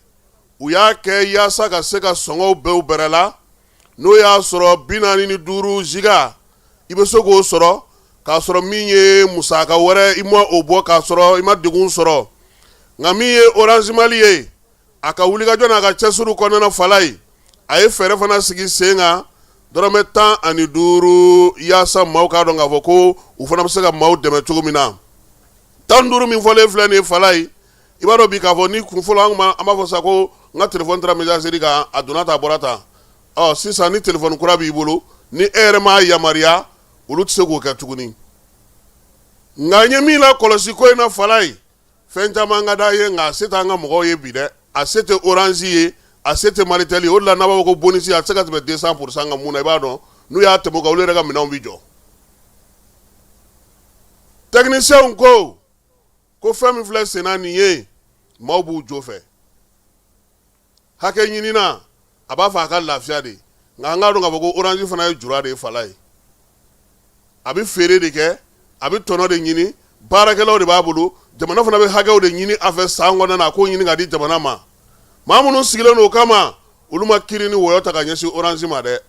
u y'a kɛ yaasa ka se ka sɔngɔw bɛn u bɛrɛ la. N'o y'a sɔrɔ 45 giga i bɛ se k'o sɔrɔ k'a sɔrɔ min ye musaka wɛrɛ i ma o bɔ, k'a sɔrɔ i ma degun sɔrɔ. Nka min ye Orange Mali ye, a ka wulikajɔ n'a ka cɛsiriw kɔnɔna Falaye, a ye fɛɛrɛ fana sigi sen kan dɔrɔmɛ 15, yaasa maaw k'a dɔn k'a fɔ ko u fana bɛ se ka maaw dɛmɛ cogo min na. 15 min fɔlen filɛ nin ye Falaye, i b'a dɔn bi k'a fɔ ni kun fɔlɔ an b'a fɔ sa ko n ka telefɔni taara messagerie kan, a donna tan, a bɔra tan. Ɔ sisan ni telefɔni kura b'i bolo, ni e yɛrɛ m'a yamaruya, olu tɛ se k'o kɛ tuguni. Nka n ye min lakɔlɔsi ko in na Falaye, fɛn caman ka d'an ye, nka a se t'an ka mɔgɔw ye bi dɛ. A se tɛ Orange ye, a se tɛ Malitel ye. O de la n'a b'a fɔ ko bonus, a tɛ se ka tɛmɛ 200% kan. Mun na? I b'a dɔn n'u y'a tɛmɛ o kan, olu yɛrɛ ka minɛnw bɛ jɔ. Techniciens ko fɛn min filɛ senna nin ye, maaw b'u jo fɛ. Hakɛ ɲinina, a b'a fɛ a ka lafiya de. Nka an k'a dɔn k'a fɔ ko Orange fana ye jura de ye Falaye. A bɛ feere de kɛ, a bɛ tɔnɔ de ɲini, baarakɛlaw de b'a bolo, jamana fana bɛ hakɛw de ɲini a fɛ san kɔnɔna na, a k'o ɲini ka di jamana ma. Maa minnu sigilen don o kama, olu ma kiri ni wɔyɔ ta ka ɲɛsin Orange ma dɛ.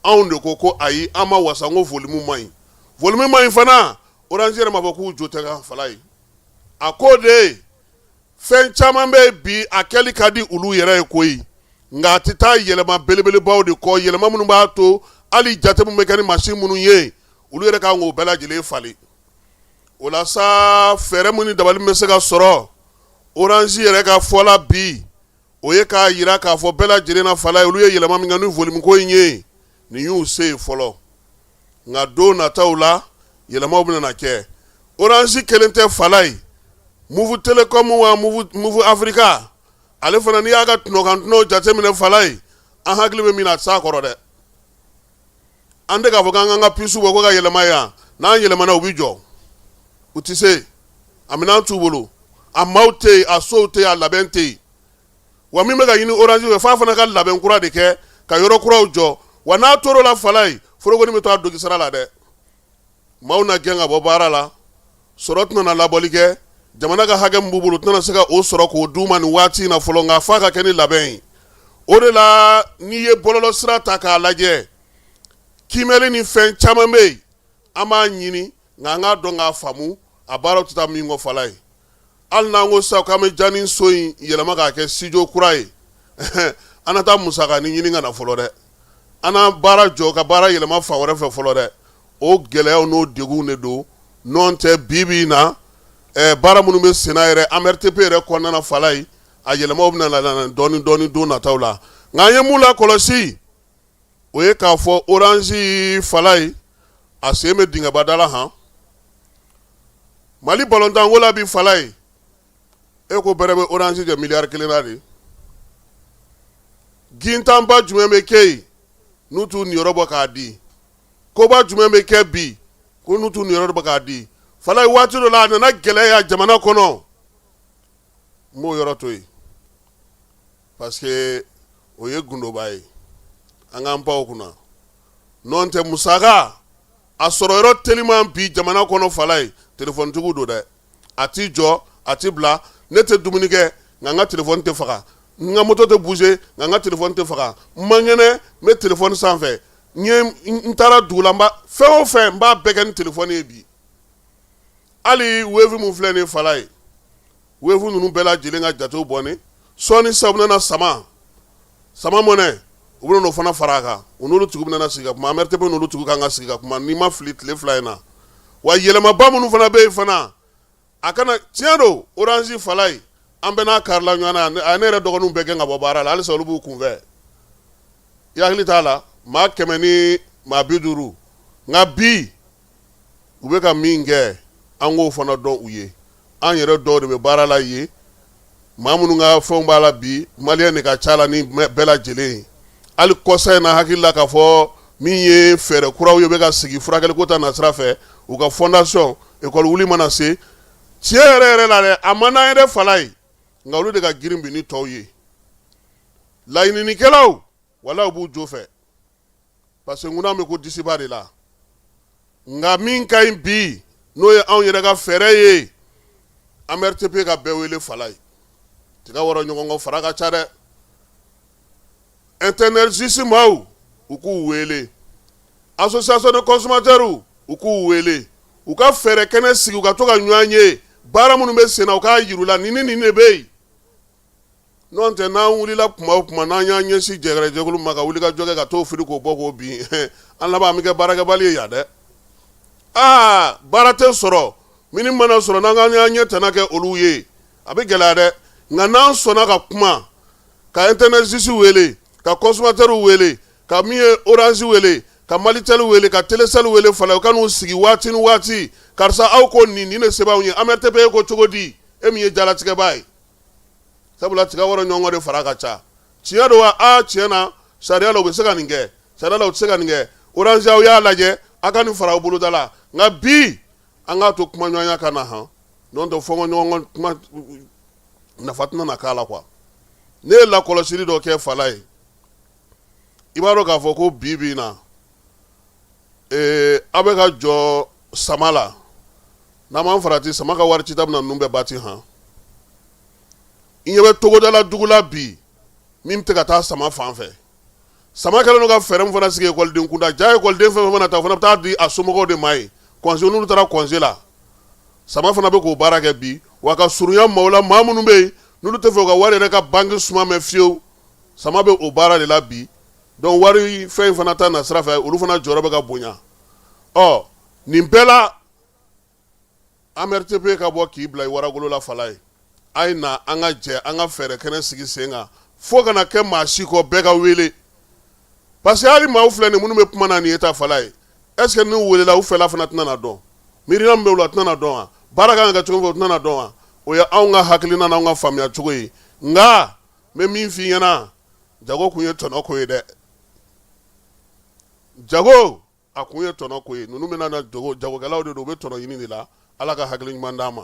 Anw de ko ayi, an ma wasa, ko volume man ɲi, volume man ɲi fana. Orange yɛrɛ m'a fɔ k'u jo tɛ kan Falaye. A ko de fɛn caman bɛ bi, a kɛli ka di olu yɛrɛ ye koyi, nka a tɛ taa yɛlɛma belebelebaw de kɔ, yɛlɛma minnu b'a to hali jate min bɛ kɛ ni machine minnu ye, olu yɛrɛ kan k'o bɛɛ lajɛlen falen. O la sa, fɛɛrɛ min ni dabali min bɛ se ka sɔrɔ, Orange yɛrɛ ka fɔ la bi, o ye k'a jira k'a fɔ bɛɛ lajɛlen na Falaye, olu ye yɛlɛma min kɛ ni volume ko in ye, nin y'u se ye fɔlɔ. Nka don nataw la, yɛlɛmaw bɛna na kɛ. Orange kelen tɛ Falaye, Moov Telecom wa Moov Africa, ale fana, n'i y'a ka tɔnɔkan jateminɛ Falaye, an hakili bɛ min na, a tɛ s'a kɔrɔ dɛ. An tɛ k'a fɔ k'an ka puce bɔ ko ka yɛlɛma yan. N'an yɛlɛmana, u bɛ jɔ, u tɛ se. A minɛn t'u bolo, a maaw tɛ yen, a sow tɛ yen, a labɛn tɛ yen. Wa min bɛ ka ɲini Orange fɛ, f'a fana ka labɛn kura de kɛ ka yɔrɔ kuraw jɔ. Wa n'a tor'o la Falaye, forokoni bɛ to a dogisara la dɛ. Maaw na gɛn ka bɔ baara la, sɔrɔ tɛna na labɔli kɛ, jamana ka hakɛ min b'u bolo, tɛna se ka o sɔrɔ k'o d'u ma nin waati in na fɔlɔ. Nka f'a ka kɛ ni labɛn ye. O de la n'i ye bɔlɔlɔ sira ta k'a lajɛ, kiimɛli ni fɛn caman bɛ yen, an b'a ɲini, nka an k'a dɔn k'a faamu, a baaraw tɛ taa min kɔ Falaye. Hali n'an ko sisan k'an bɛ Jani so in yɛlɛma k'a kɛ studio kura ye, an na taa musakanin ɲini ka na fɔlɔ dɛ. An na baara jɔ ka baara yɛlɛma fan wɛrɛ fɛ fɔlɔ dɛ. O gɛlɛyaw n'o degunw de don. N'o tɛ, bi bi in na, baara minnu bɛ senna yɛrɛ AMRTP yɛrɛ kɔnɔna na Falaye, a yɛlɛmaw bɛna na dɔɔnin dɔɔnin don nataw la. Nka an ye mun lakɔlɔsi, o ye k'a fɔ Orange Falaye, a sen bɛ dingɛba da la. Han, Mali balontanko la bi Falaye, e ko bɛrɛ bɛ Orange jɛ miliyari 1 na de. Gintanba jumɛn bɛ kɛ yen n'u t'u niyɔrɔ bɔ k'a di? Koba jumɛn bɛ kɛ bi ko n'u t'u niyɔrɔ bɔ k'a di Falaye? Waati dɔ la, a nana gɛlɛya jamana kɔnɔ. N b'o yɔrɔ to yen parce que o ye gundoba ye, an k'an pan o kunna. N'o tɛ, musaka a sɔrɔ yɔrɔ teliman bi jamana kɔnɔ Falaye, telefɔnitigiw don dɛ. A t'i jɔ, a t'i bila. Ne tɛ dumuni kɛ, nka n ka telefɔni tɛ faga. N ka moto tɛ bouger, nka n ka telefɔni tɛ faga. N man kɛnɛ, n bɛ telefɔni sanfɛ. N ye n taara dugu la, n b'a fɛn o fɛn, n b'a bɛɛ kɛ ni telefɔni ye bi. Hali Wave min filɛ nin ye Falaye, Wave ninnu bɛɛ lajɛlen ka jatew bɔnnen sɔɔni sisan, u bɛna sama sama mɔnɛ, u bɛna o fana fara a kan. U n'olu tigiw bɛna sigi ka kuma. AMRTP n'olu tigiw kan ka sigi ka kuma, n'i ma fili, tile 2 in na. Wa yɛlɛmaba minnu fana bɛ yen fana, a kana tiɲɛ don Orange Falaye, an bɛɛ n'a karila ɲɔgɔn na. A ye ne yɛrɛ dɔgɔninw bɛɛ gɛn ka bɔ baara la, halisa olu b'u kunfɛ. I hakili t'a la, maa 150. Nka bi, u bɛ ka min kɛ, an k'o fana dɔn u ye. An yɛrɛ dɔw de bɛ baara la yen, maa minnu ka fɛnw b'a la bi, maliyɛn de ka ca la ni bɛɛ lajɛlen ye. Hali kɔsa in na, hakili la k'a fɔ min ye fɛɛrɛ kuraw ye bɛ ka sigi furakɛliko ta nasira fɛ, u ka fondation école wuli mana se, tiɲɛ yɛrɛ yɛrɛ la dɛ, a man d'an ye dɛ Falaye. Nka olu de ka girin bi ni tɔw ye. Laɲininikɛlaw, walayi, u b'u jo fɛ, parce que ŋuna bɛ ko disiba de la. Nka min ka ɲi bi, n'o ye anw yɛrɛ ka fɛɛrɛ ye, AMRTP ka bɛɛ wele fala ye. Tiga wɔrɔ ɲɔgɔn kɔ, fara ka ca dɛ. Intenergiste maaw, u k'u wele. Association de consommateurs, u k'u wele, u ka fɛɛrɛ kɛnɛ sigi, u ka to ka ɲɔgɔn ye. Baara minnu bɛ sen na, u k'a yir'u la, nin ni nin de bɛ yen. N'o tɛ, n'an wulila kuma o kuma, n'an y'an ɲɛsin jɛgɛrɛjɛkulu ma ka wuli ka jɔ kɛ, ka t'o fili k'o bɔ k'o bin, an laban an bɛ kɛ baarakɛbali ye yan dɛ. Aa, baara tɛ sɔrɔ. Minnu mana sɔrɔ, n'an k'an y'an ɲɛ tana kɛ olu ye, a bɛ gɛlɛya dɛ. Nka n'an sɔnna ka kuma, ka Intenergiste wele, ka consommateur wele, ka min ye Orange wele, ka Malitel wele, ka Telecel wele fana, u ka n'u sigi waati ni waati: karisa, aw ko nin, nin de se b'anw ye. AMRTP ko cogo di, e min ye jalatigɛbaa ye? Sabula tiga wɔrɔ ɲɔgɔn kɔ de fara ka ca. Tiɲɛ don wa? Aa, tiɲɛ na, sariya la u bɛ se ka nin kɛ, sariya la u tɛ se ka nin kɛ. Orange, aw y'a lajɛ, a ka nin fara aw boloda la. Nka bi, an k'a to kumaɲɔgɔnya ka na han. N'o tɛ, fɔnkɔ ɲɔgɔn kuma nafa tɛna na k'a la quoi. Ne ye lakɔlɔsili dɔ kɛ fala ye. I b'a dɔn k'a fɔ ko bi bi in na, aw bɛ ka jɔ sama la. N'an m'an farati, sama ka wari cita bɛna ninnu bɛɛ bati han. I ɲɛ bɛ togodala dugu la bi, min tɛ ka taa sama fan fɛ. Sama kɛlen don ka fɛɛrɛ min fana sigi ekɔliden kunda, ja ekɔliden fɛn fɛn mana taa, o fana bɛ taa di a somɔgɔw de ma yen congé, n'olu taara congé la. Sama fana bɛ k'o baara kɛ bi wa, ka surunya maaw la, maa minnu bɛ yen n'olu tɛ fɛ u ka wari yɛrɛ ka banque suma mɛn fiyewu. Sama bɛ o baara de la bi. Donc wari fɛn in fana ta na sira fɛ, olu fana jɔyɔrɔ bɛ ka bonya. Ɔ, nin bɛɛ la, AMRTP ka bɔ k'i bila i waragolo la fala ye. A ye na, an ka jɛ, an ka fɛɛrɛ kɛnɛ sigi sen kan, fo kana kɛ maa si kɔ, bɛɛ ka wele, parce que hali maaw filɛ nin minnu bɛ kuma na nin ye ta fala ye, est ce que n'u welela, u fɛla fana tɛna na dɔn? Miirina min bɛ u la, tɛna na dɔn wa? Baara kan ka kɛ cogo min, o tɛna na dɔn wa? O ye anw ka hakilina n'anw ka faamuya cogo ye. Nka n bɛ min f'i ɲɛna, jago kun ye tɔnɔ ko ye dɛ. Jago a kun ye tɔnɔ ko ye. Ninnu bɛna na jagokɛlaw de don, u bɛ tɔnɔ ɲini de la. Ala ka hakili ɲuman d'an ma.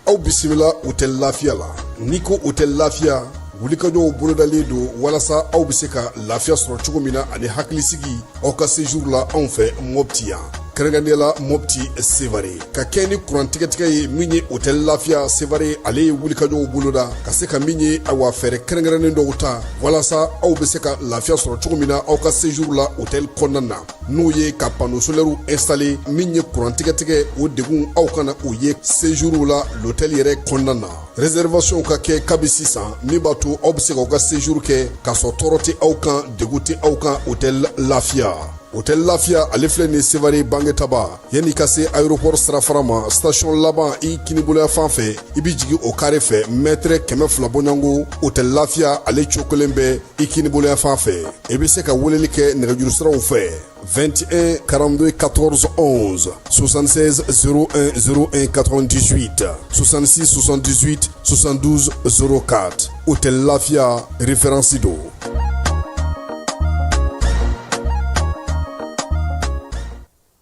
Aw bisimila Hôtel Lafiya la. N'i ko Hôtel Lafiya, wulikajɔw bolodalen don walasa aw bɛ se ka lafiya sɔrɔ cogo min na ani hakilisigi aw ka séjour la anw fɛ Mopti yan, kɛrɛnkɛrɛnnenya la Mopti Sevare. Ka kɛ ni kuran tigɛtigɛ ye, min ye Hôtel Lafiya Sevare, ale ye wulikajɔw boloda ka se ka min ye, awa, fɛɛrɛ kɛrɛnkɛrɛnnen dɔw ta walasa aw bɛ se ka lafiya sɔrɔ cogo min na aw ka séjour la hôtel kɔnɔna na, n'o ye ka panneau solaire installer. Min ye kuran tigɛtigɛ, o degun aw kana o ye séjour la l'hôtel yɛrɛ kɔnɔna na. Réservation ka kɛ kabi sisan, min b'a to aw bɛ se k'aw ka séjour kɛ k'a sɔrɔ tɔɔrɔ tɛ aw kan, degun tɛ aw kan. Hôtel Lafiya, Hôtel Lafiya, ale filɛ nin Sevare Bangetaba, yanni ka se aéroport sirafara ma, station laban i kiniboloya fan fɛ, i bɛ jigin o carré fɛ, mètre 200 bɔɲɔgɔnko, Hôtel Lafiya ale cokolen bɛ i kiniboloya fan fɛ. I bɛ se ka weleli kɛ nɛgɛjuru siraw fɛ: 21 42 14 11, 76 01 01 98, 66 78 72 04. Hôtel Lafiya, référence don.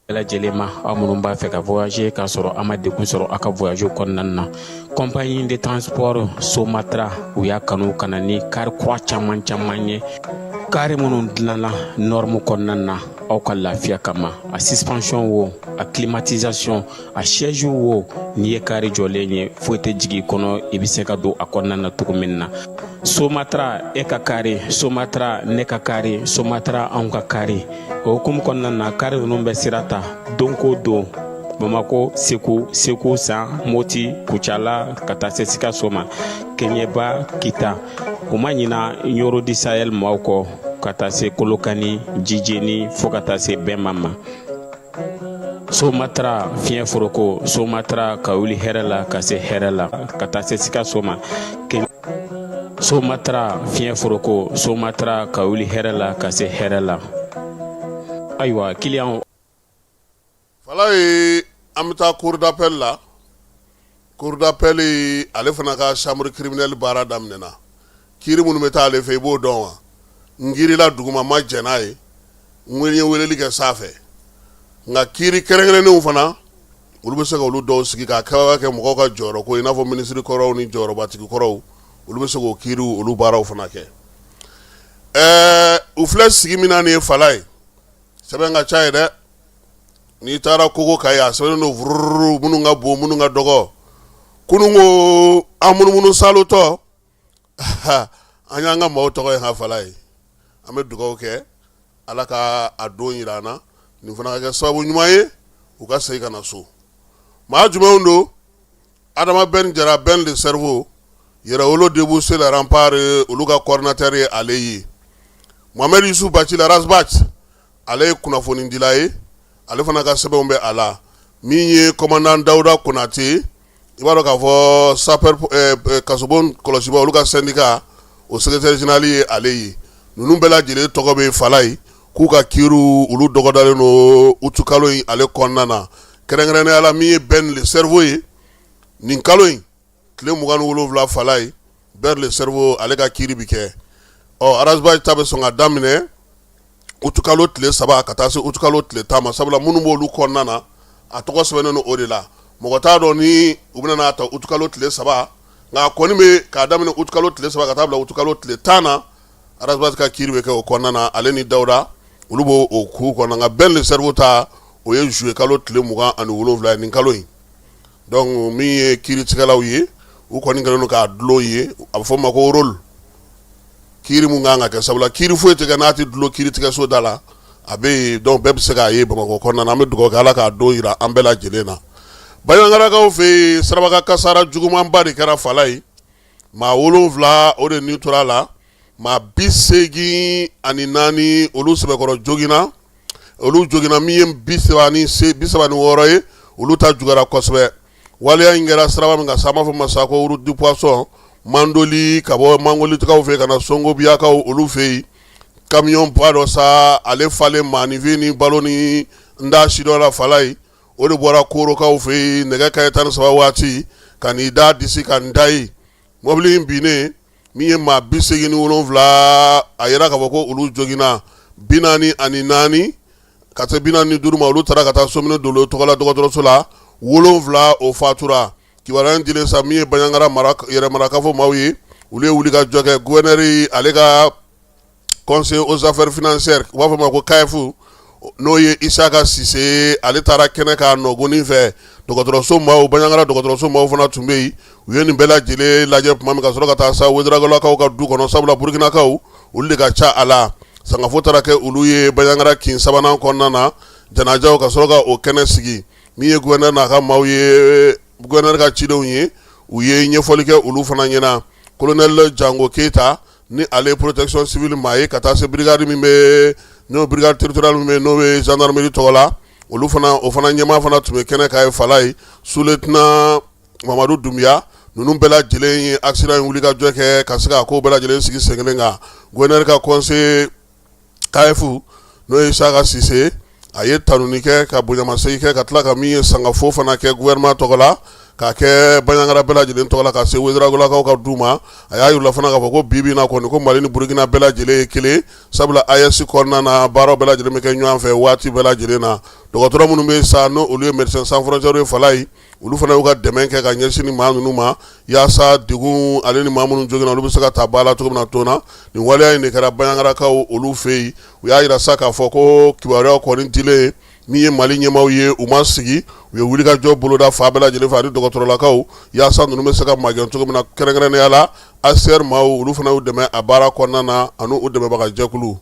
Bɛɛ lajɛlen ma, aw minnu b'a fɛ ka voyager k'a sɔrɔ a ma degun sɔrɔ aw ka voyage kɔnɔna na, compagnie de transport Somatra, u y'a kanu ka na ni kari kura caman caman ye, kari minnu dilanna norme kɔnɔna na aw ka lafiya kama. A suspension wo, a climatisation, a siège wo, n'i ye kari jɔlen ye, foyi tɛ jigin i kɔnɔ, i bɛ se ka don a kɔnɔna na cogo min na. Somatra, e ka kari Somatra, ne ka kari Somatra, anw ka kari. O hukumu kɔnɔna na, kari ninnu bɛ sira ta don ko don Bamako, Segu, Segu San, Moti, Kucala, ka taa se Sikaso ma, Kɛɲɛba, Kita. U ma ɲina Ɲoro du Sahel maaw kɔ, ka taa se Kolokani, Jijeni, fo ka taa se Bɛnma ma. Somatra fiɲɛ foroko, Somatra ka wuli hɛrɛ la ka se hɛrɛ la, ka taa se Sikaso ma. Somatra fiɲɛ foroko, Somatra ka wuli hɛrɛ la ka se hɛrɛ la. Ayiwa, kiliyanw. Falaye, an bɛ taa cour d'appel la. Cour d'appel, ale fana ka chambre criminelle baara daminɛna. Kiiri minnu bɛ taa ale fɛ, i b'o dɔn wa? N kiirila duguma, ma jɛn n'a ye, n ye weleli kɛ sanfɛ. Nka kiiri kɛrɛnkɛrɛnnenw fana, olu bɛ se ka olu dɔw sigi k'a kɛ mɔgɔw ka jɔyɔrɔ ko i n'a fɔ minisiri kɔrɔw ni jɔyɔrɔbatigi kɔrɔw, olu bɛ se k'o kiiriw olu baaraw fana kɛ. Ɛɛ u filɛ sigi min na nin ye fala ye, sɛbɛn ka ca ye dɛ. N'i taara kogo kan yen, a sɛbɛnnen don vururu, minnu ka bon, minnu ka dɔgɔ. Kunun ko an munumunu salotɔ, an y'an ka maaw tɔgɔ ye ha fala ye. An bɛ dugawu kɛ Ala ka a don jira an na, nin fana ka kɛ sababu ɲuman ye u ka segin ka na so. Maa jumɛnw don? Adama Ben Jara, Ben le cerveau, Yɛrɛwolo debout sur les remparts, olu ka coordinateur ye ale ye. Mohamed Yusuf Bacili Ras Bath, ale ye kunnafonidila ye, ale fana ka sɛbɛnw bɛ a la. Min ye commandant Dawuda Konate, i b'a dɔn k'a fɔ sapeur kasobon kɔlɔsibaa, olu ka syndicat o secrétaire général ye ale ye. Ninnu bɛɛ lajɛlen tɔgɔ bɛ fala ye k'u ka kiiriw olu dɔgɔdalen don utukalo in ale kɔnɔna na. Kɛrɛnkɛrɛnnenya la, min ye Ben le cerveau ye, nin kalo in tile 27 fala ye, Ben le cerveau ale ka kiiri bɛ kɛ. Ɔ Ras Bath ta bɛ sɔn ka daminɛ utukalo tile 3 ka taa se utukalo tile 10 ma, sabula minnu b'olu kɔnɔna na, a tɔgɔ sɛbɛnnen don o de la. Mɔgɔ t'a dɔn ni u bɛna n'a ta utukalo tile 3, nka a kɔni bɛ k'a daminɛ utukalo tile 3 ka taa bila utukalo tile 10 na. Ras Bath ka kiiri bɛ kɛ o kɔnɔna na, ale ni Dawuda olu b'o o k'u kɔnɔ. Nka Ben le cerveau ta, o ye juillet kalo tile 27 ye, nin kalo in. Donc min ye kiiritigɛlaw ye, u kɔni kɛlen don k'a dulon ye, a bɛ fɔ o ma ko rôle, kiiri mun kan ka kɛ, sabula kiiri foyi tɛ kɛ n'a tɛ dulon kiiritigɛso da la, a bɛ yen. Donc bɛɛ bɛ se k'a ye Bamakɔ kɔnɔna na. An bɛ dugawu kɛ, Ala k'a don jira an bɛɛ lajɛlen na. Bandiagarakaw fɛ yen, sirabakan kasara jugumanba de kɛra fala ye. Maa 7 o de ni tora a la, maa 84 olu sɛbɛkɔrɔ joginna, olu joginna. Min ye 36 ye, olu ta juguyara kosɛbɛ. Waleya in kɛra siraba min kan sa, an b'a fɔ ma sa ko route du poisson, Mandoli, ka bɔ Mangolitikaw fɛ ka na Songobiyakaw olu fɛ yen. Camion ba dɔ sa, ale falen maaninfin ni balo ni n da sidɔn la fala ye, o de bɔra Korokaw fɛ yen nɛgɛ kanɲɛ 13 waati ka n'i da disi ka n da yen. Mɔbili in binnen, min ye maa 87, a yira k'a fɔ ko olu joginna, 44 ka se 45 ma, olu taara ka taa Somine Dolo tɔgɔla dɔgɔtɔrɔso la, 7 o fatura. Kibaruya in dilen sa, min ye Bandiagara mara yɛrɛmarakafo maaw ye, olu ye wulikajɔ kɛ. Gouverneur ale ka conseiller aux affaires financières, u b'a fɔ ma ko CAF, n'o ye Isaka Sise, ale taara kɛnɛ kan nɔgɔnin fɛ. Dɔgɔtɔrɔso maaw, Bandiagara dɔgɔtɔrɔso maaw fana tun bɛ yen. U ye nin bɛɛ lajɛlen lajɛ tuma min, ka sɔrɔ ka taa sa Ouédraogolakaw ka du kɔnɔ, sabula Burukinakaw olu de ka ca a la. Sangafo taara kɛ olu ye Bandiagara kin sabanan kɔnɔna na, janajaw ka sɔrɔ ka o kɛnɛ sigi. Min ye gouverneur n'a ka maaw ye, gouverneur ka cidenw ye, u ye ɲɛfɔli kɛ olu fana ɲɛna. Colonel Jango Keyita, ni ale ye protection civile maa ye, ka taa se brigade min bɛ, n'o brigade territoriale min bɛ, n'o bɛ gendarmerie tɔgɔ la, olu fana, o fana ɲɛmaa fana tun bɛ kɛnɛ kan ye fala ye, sous-lieutenant Mamadu Dunbiya. Ninnu bɛɛ lajɛlen ye accident in wulikajɔ kɛ ka se ka ko bɛɛ lajɛlen sigi sen kelen kan. Gouverneur ka conseiller CAF, n'o ye Isaka Sise, a ye tanuni kɛ ka bonyamasegin kɛ, ka tila ka min ye sangafo fana kɛ gouvernement tɔgɔ la, k'a kɛ Bandiagara bɛɛ lajɛlen tɔgɔ la, ka se Ouédraogolakaw ka du ma. A y'a yir'u la fana k'a fɔ ko bi bi in na kɔni, ko Mali ni Burukina bɛɛ lajɛlen ye kelen, sabula AES kɔnɔna na, baaraw bɛɛ lajɛlen bɛ kɛ ɲɔgɔn fɛ waati bɛɛ lajɛlen na. Dɔgɔtɔrɔ minnu bɛ sa, n'o olu ye Médecins sans frontières ye fala ye, olu fana y'u ka dɛmɛ kɛ ka ɲɛsin ni maa ninnu ma, yaasa degun ale ni maa minnu joginna, olu bɛ se ka ta ba la cogo min na tona. Nin waleya in de kɛra Bandiagarakaw olu fɛ yen. U y'a jira sa k'a fɔ ko kibaruya kɔni dilen, min ye Mali ɲɛmaaw ye, u ma sigi, u ye wulikajɔ boloda fan bɛɛ lajɛlen fɛ ani dɔgɔtɔrɔlakaw, yaasa ninnu bɛ se ka magɛn cogo min na. Kɛrɛnkɛrɛnnenya la, HCR maaw, olu fana y'u dɛmɛ a baara kɔnɔna na, ani u dɛmɛbagajɛkulu.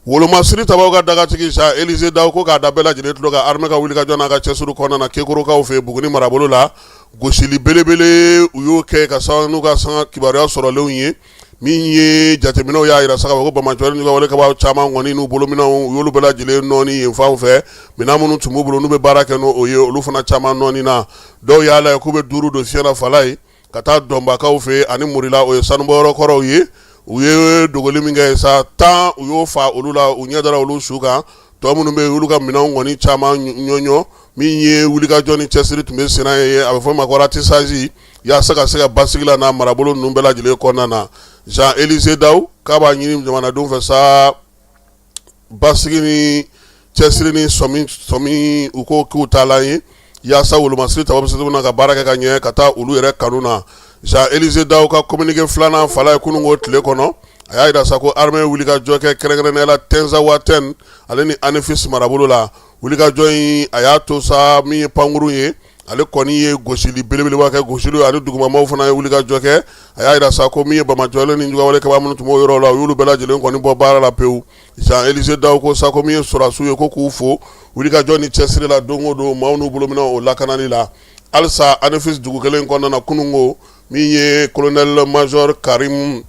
Wolomasiri tabaw ka dagatigi sa Élisée Daw ko k'a da bɛɛ lajɛlen tulo kan, armée ka wulikajɔ n'a ka cɛsiri kɔnɔna na, Kekorokaw fɛ Buguni marabolo la, gosili belebele u y'o kɛ ka sababu n'u ka sanga kibaruya sɔrɔlenw ye. Min ye jateminɛw y'a jira sa k'a fɔ ko banbaanciwale n'u ka wale kɛbaaw caman kɔni n'u bolominɛnw, u y'olu bɛɛ lajɛlen nɔɔni yen fanw fɛ. Minɛn minnu tun b'u bolo n'u bɛ baara kɛ n'o ye, olu fana caman nɔɔni na. Dɔw y'a lajɛ k'u bɛ duuru don fiɲɛ na fala ye ka taa Dɔnbakaw fɛ ani Murila, o ye sanubɔyɔrɔ kɔrɔw ye. U ye dogoli min kɛ sa, 10 u y'o fa olu la, u ɲɛ dara olu su kan. Tɔ minnu bɛ yen, olu ka minɛnw kɔni caman ɲɔɲɔ. Min ye wulikajɔ ni cɛsiri tun bɛ senna ye, a bɛ fɔ o ma ko ratissage, yaasa ka se ka basigi la n'a marabolo ninnu bɛɛ lajɛlen kɔnɔna na. Jean Élisée Daw k'a b'a ɲini jamanadenw fɛ sa, basigi ni Cɛsiri ni sɔmi u ko k'u taalan ye yaasa wolomasiri tabaw bɛ se cogo min na ka baara kɛ ka ɲɛ ka taa olu yɛrɛ kanu na. Jean Élisée Dao ka communiqué filanan Falaye kununko tile kɔnɔ, a y'a jira sa ko armée wulikajɔ kɛ kɛrɛnkɛrɛnnenya la Tinzaouaten ale ni Anefis marabolo la. Wulikajɔ in a y'a to sa min ye pankurun ye, ale kɔni ye gosili belebeleba kɛ, gosili ani dugumamaaw fana ye wulikajɔ kɛ. A y'a jira sa ko min ye banbaanciwale ni juguwale kɛbaa minnu tun b'o yɔrɔ la, u y'olu bɛɛ lajɛlen kɔni bɔ baara la pewu. Jean Élisée Dao ko sa ko min ye sɔrɔdasiw ye, ko k'u fo wulikajɔ ni cɛsiri la don o don maaw n'u bolominɛnw o lakanali la. Halisa Anefis dugu kelen kɔnɔna na kununko, min ye colonel major Karim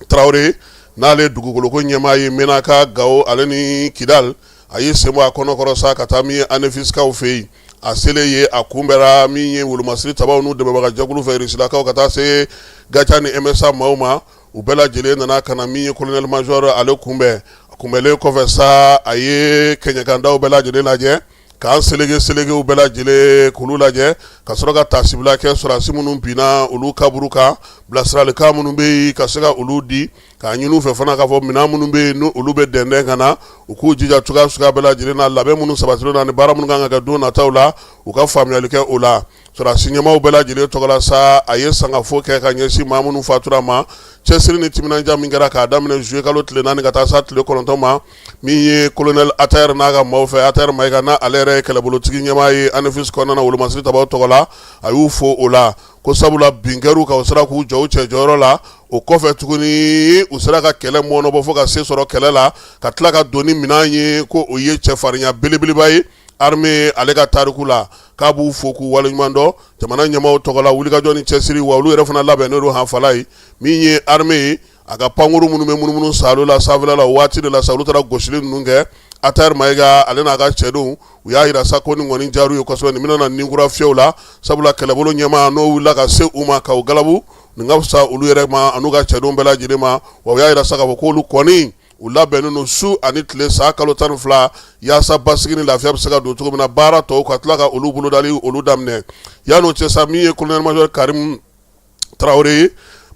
Tarawele, n'ale dugukoloko ɲɛmaa ye Menaka, Gawo ale ni Kidal, a ye sen bɔ a kɔnɔkɔrɔ sa ka taa min ye Anefiskaw fɛ yen. A selen ye, a kunbɛra min ye wolomasiri tabaw n'u dɛmɛbaga jɛkulu fɛ, Rusilakaw ka taa se GATIA ni MSA maaw ma. U bɛɛ lajɛlen nana ka na min ye colonel major ale kunbɛn. A kunbɛnlen kɔfɛ sa, a ye kɛɲɛkandaw bɛɛ lajɛlen lajɛ, k'an seleke selekew bɛɛ lajɛlen k'olu lajɛ, ka sɔrɔ ka taasibila kɛ sɔrɔdasi minnu binna olu kaburu kan, bilasiralikan minnu bɛ yen ka se ka olu di, k'a ɲini u fɛ fana k'a fɔ minɛn minnu bɛ yen n'olu bɛ dɛndɛn ka na, u k'u jija cogoya suguya bɛɛ lajɛlen na, labɛn minnu sabatilen don ani baara minnu kan ka kɛ don nataw la, u ka faamuyali kɛ o la. Sɔrɔdasi ɲɛmaaw bɛɛ lajɛlen tɔgɔ la sa, a ye sangafo kɛ ka ɲɛsin maa minnu fatura ma. Cɛsiri ni timinandiya min kɛra k'a daminɛ juillet kalo tile 4 ka taa s'a tile 9 ma, min ye colonel ATR n'a ka maaw fɛ, ATR Mayiga n'ale yɛrɛ ye kɛlɛbolotigi ɲɛmaa ye Anefis kɔnɔna na wolomasiri tabaw tɔgɔ la, a y'u fo o la ko sabula bin kɛr'u kan, u sera k'u jɔ u cɛ jɔyɔrɔ la. O kɔfɛ tuguni, u sera ka kɛlɛ mɔɔnɔbɔ fo ka se sɔrɔ kɛlɛ la, ka tila ka don ni minɛn ye, ko o ye cɛfarinya belebeleba ye armée ale ka tariku la. K'a b'u fo k'u waleɲuman dɔn jamana ɲɛmaaw tɔgɔ la, wulikajɔ ni cɛsiri wa olu yɛrɛ fana labɛnnen don hanfala ye. Min ye armée ye, a ka pankuru minnu bɛ munumunu saalo la sanfɛla la, o waati de la sa olu taara gosili ninnu kɛ. ATR Mayiga ale n'a ka cɛdenw, u y'a jira sa ko nin kɔni diyar'u ye kosɛbɛ, nin bɛna na ninkura fiyɛ u la, sabula kɛlɛbolo ɲɛmaa n'o wulila ka se u ma k'u galabu, nin ka fisa olu yɛrɛ ma an'u ka cɛdenw bɛɛ lajɛlen ma. Wa u y'a jira sa k'a fɔ k'olu kɔni u labɛnnen don su ani tile san kalo 12 yaasa basigi ni lafiya bɛ se ka don cogo min na, baara tɔw ka tila ka olu bolodali olu daminɛ. Yan'o cɛ sa, min ye colonel major Karim Tarawele ye,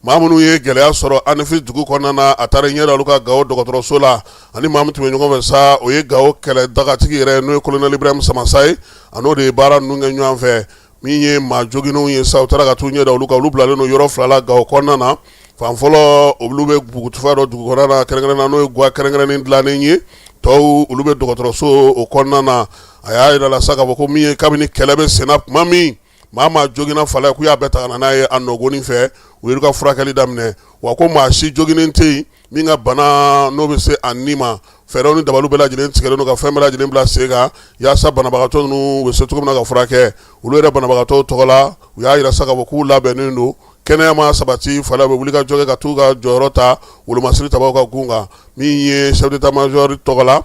maa minnu ye gɛlɛya sɔrɔ Anefis dugu kɔnɔna na, a taara ɲɛ da olu kan Gawo dɔgɔtɔrɔso la. Ani maa min tun bɛ ɲɔgɔn fɛ sa, o ye Gawo kɛlɛ dagatigi yɛrɛ, n'o ye colonel Ibrahim Samasa ye, a n'o de ye baara ninnu kɛ ɲɔgɔn fɛ. Min ye maa joginnenw ye sa, u taara ka t'u ɲɛ da olu kan. Olu bilalen don yɔrɔ fila la Gawo kɔnɔna na. Fan fɔlɔ, olu bɛ bugutufa dɔ dugu kɔnɔna na, kɛrɛnkɛrɛn na n'o ye gwa kɛrɛnkɛrɛnnen dilannen ye. Tɔw olu bɛ dɔgɔtɔrɔso o kɔnɔna na. A y'a jira la sa k'a fɔ ko min ye kabini kɛlɛ bɛ senna tuma min, maa maa joginna fala, k'u y'a bɛɛ ta ka na n'a ye a nɔgɔnin fɛ, u y'u ka furakɛli daminɛ. Wa ko maa si joginnen tɛ yen min ka bana n'o bɛ se a ni ma. Fɛɛrɛw ni dabaliw bɛɛ lajɛlen tigɛlen don ka fɛn bɛɛ lajɛlen bila sen kan yaasa banabagatɔ ninnu bɛ se cogo min na ka furakɛ. Olu yɛrɛ banabagatɔw tɔgɔ la, u y'a jira sa k'a fɔ k'u labɛnnen don, kɛnɛya ma sabati fala, u bɛ wuli ka jɔ kɛ ka t'u ka jɔyɔrɔ ta wolomasiri tabaw ka gun kan. Min ye chef d'état major tɔgɔ la,